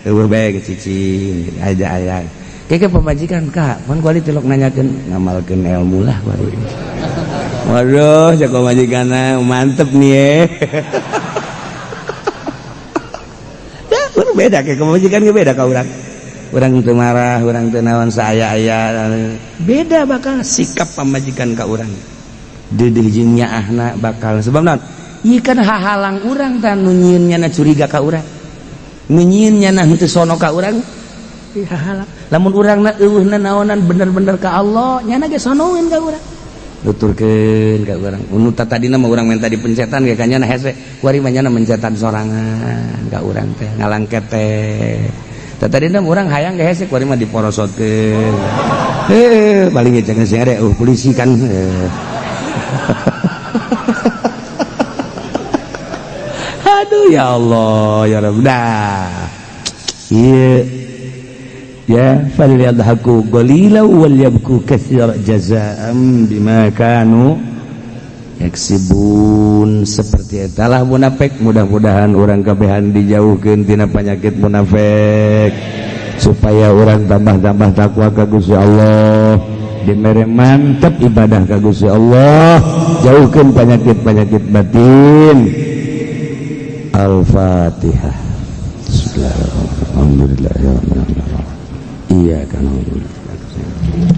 Eueuh bae ge cicing aja aya. Keke pamajikan ka, pan kuari tilok nanyakeun ngamalkeun ilmu lah kuari. Waduh, cek pamajikanna mantep nih ye. Ya, beda kayak pamajikan ge beda ka urang. Urang teu marah, urang teu naon saaya-aya. Beda bakal sikap pamajikan ka urang. Deudeuh jeung nyaahna bakal sebab naon? Ieu kan hahalang urang tah nu nyieun nyana curiga ka urang. Nu nyieun nyana henteu sono ka urang. Ieu hahalang. Lamun urangna eueuhna naonan bener-bener ka Allah, nyana ge sonoeun ka urang. Nuturkeun ka urang. Nu tadina mah urang minta dipencetan ge ka nyana hese. Kuari mah nyana mencetan sorangan ka urang teh, ngalangket teh. Tadina urang hayang ge hese kuari mah diporosotkeun. Paling ge cenah sing ada polisi kan. Aduh ya Allah ya Rabb. Dah. Ieu ya falyadhaku qalila wal yabku katsira jazaa'an bima kanu yaksibun. Seperti etalah munafik. Mudah-mudahan urang kabehan dijauhkeun tina penyakit munafik supaya urang tambah-tambah takwa ka Gusti Allah, dibere mantep ibadah ka Gusti Allah, jauhkeun penyakit-penyakit batin. Al-Fatihah. Bismillahirrahmanirrahim. Alhamdulillahirabbil alamin. Iyyaka na'budu wa iyyaka nasta'in.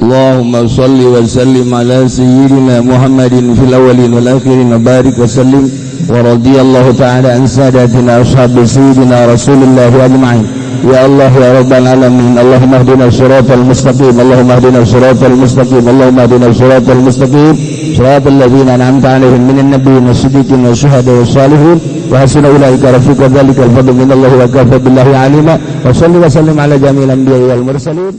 Allahumma salli wa sallim ala sayyidina Muhammadin fil awwalin wal akhirin wa barik wa sallim wa radiyallahu ta'ala an sadatina ashabi sayyidina Rasulillah ajma'in. Ya Allah ya Rabbal alamin, Allahumma ihdina siratal mustaqim, Allahumma ihdina siratal mustaqim, Allahumma ihdina siratal mustaqim, siratal ladzina an'amta 'alaihim minan nabiyyin wash-shiddiqin wasyuhada'i wash-shalihin wa hasuna ulaika rafiqa. Dzalikal fadlu minallahi wa kafa billahi alima. Wa salli wa sallim ala jami'il anbiya'i wal mursalin.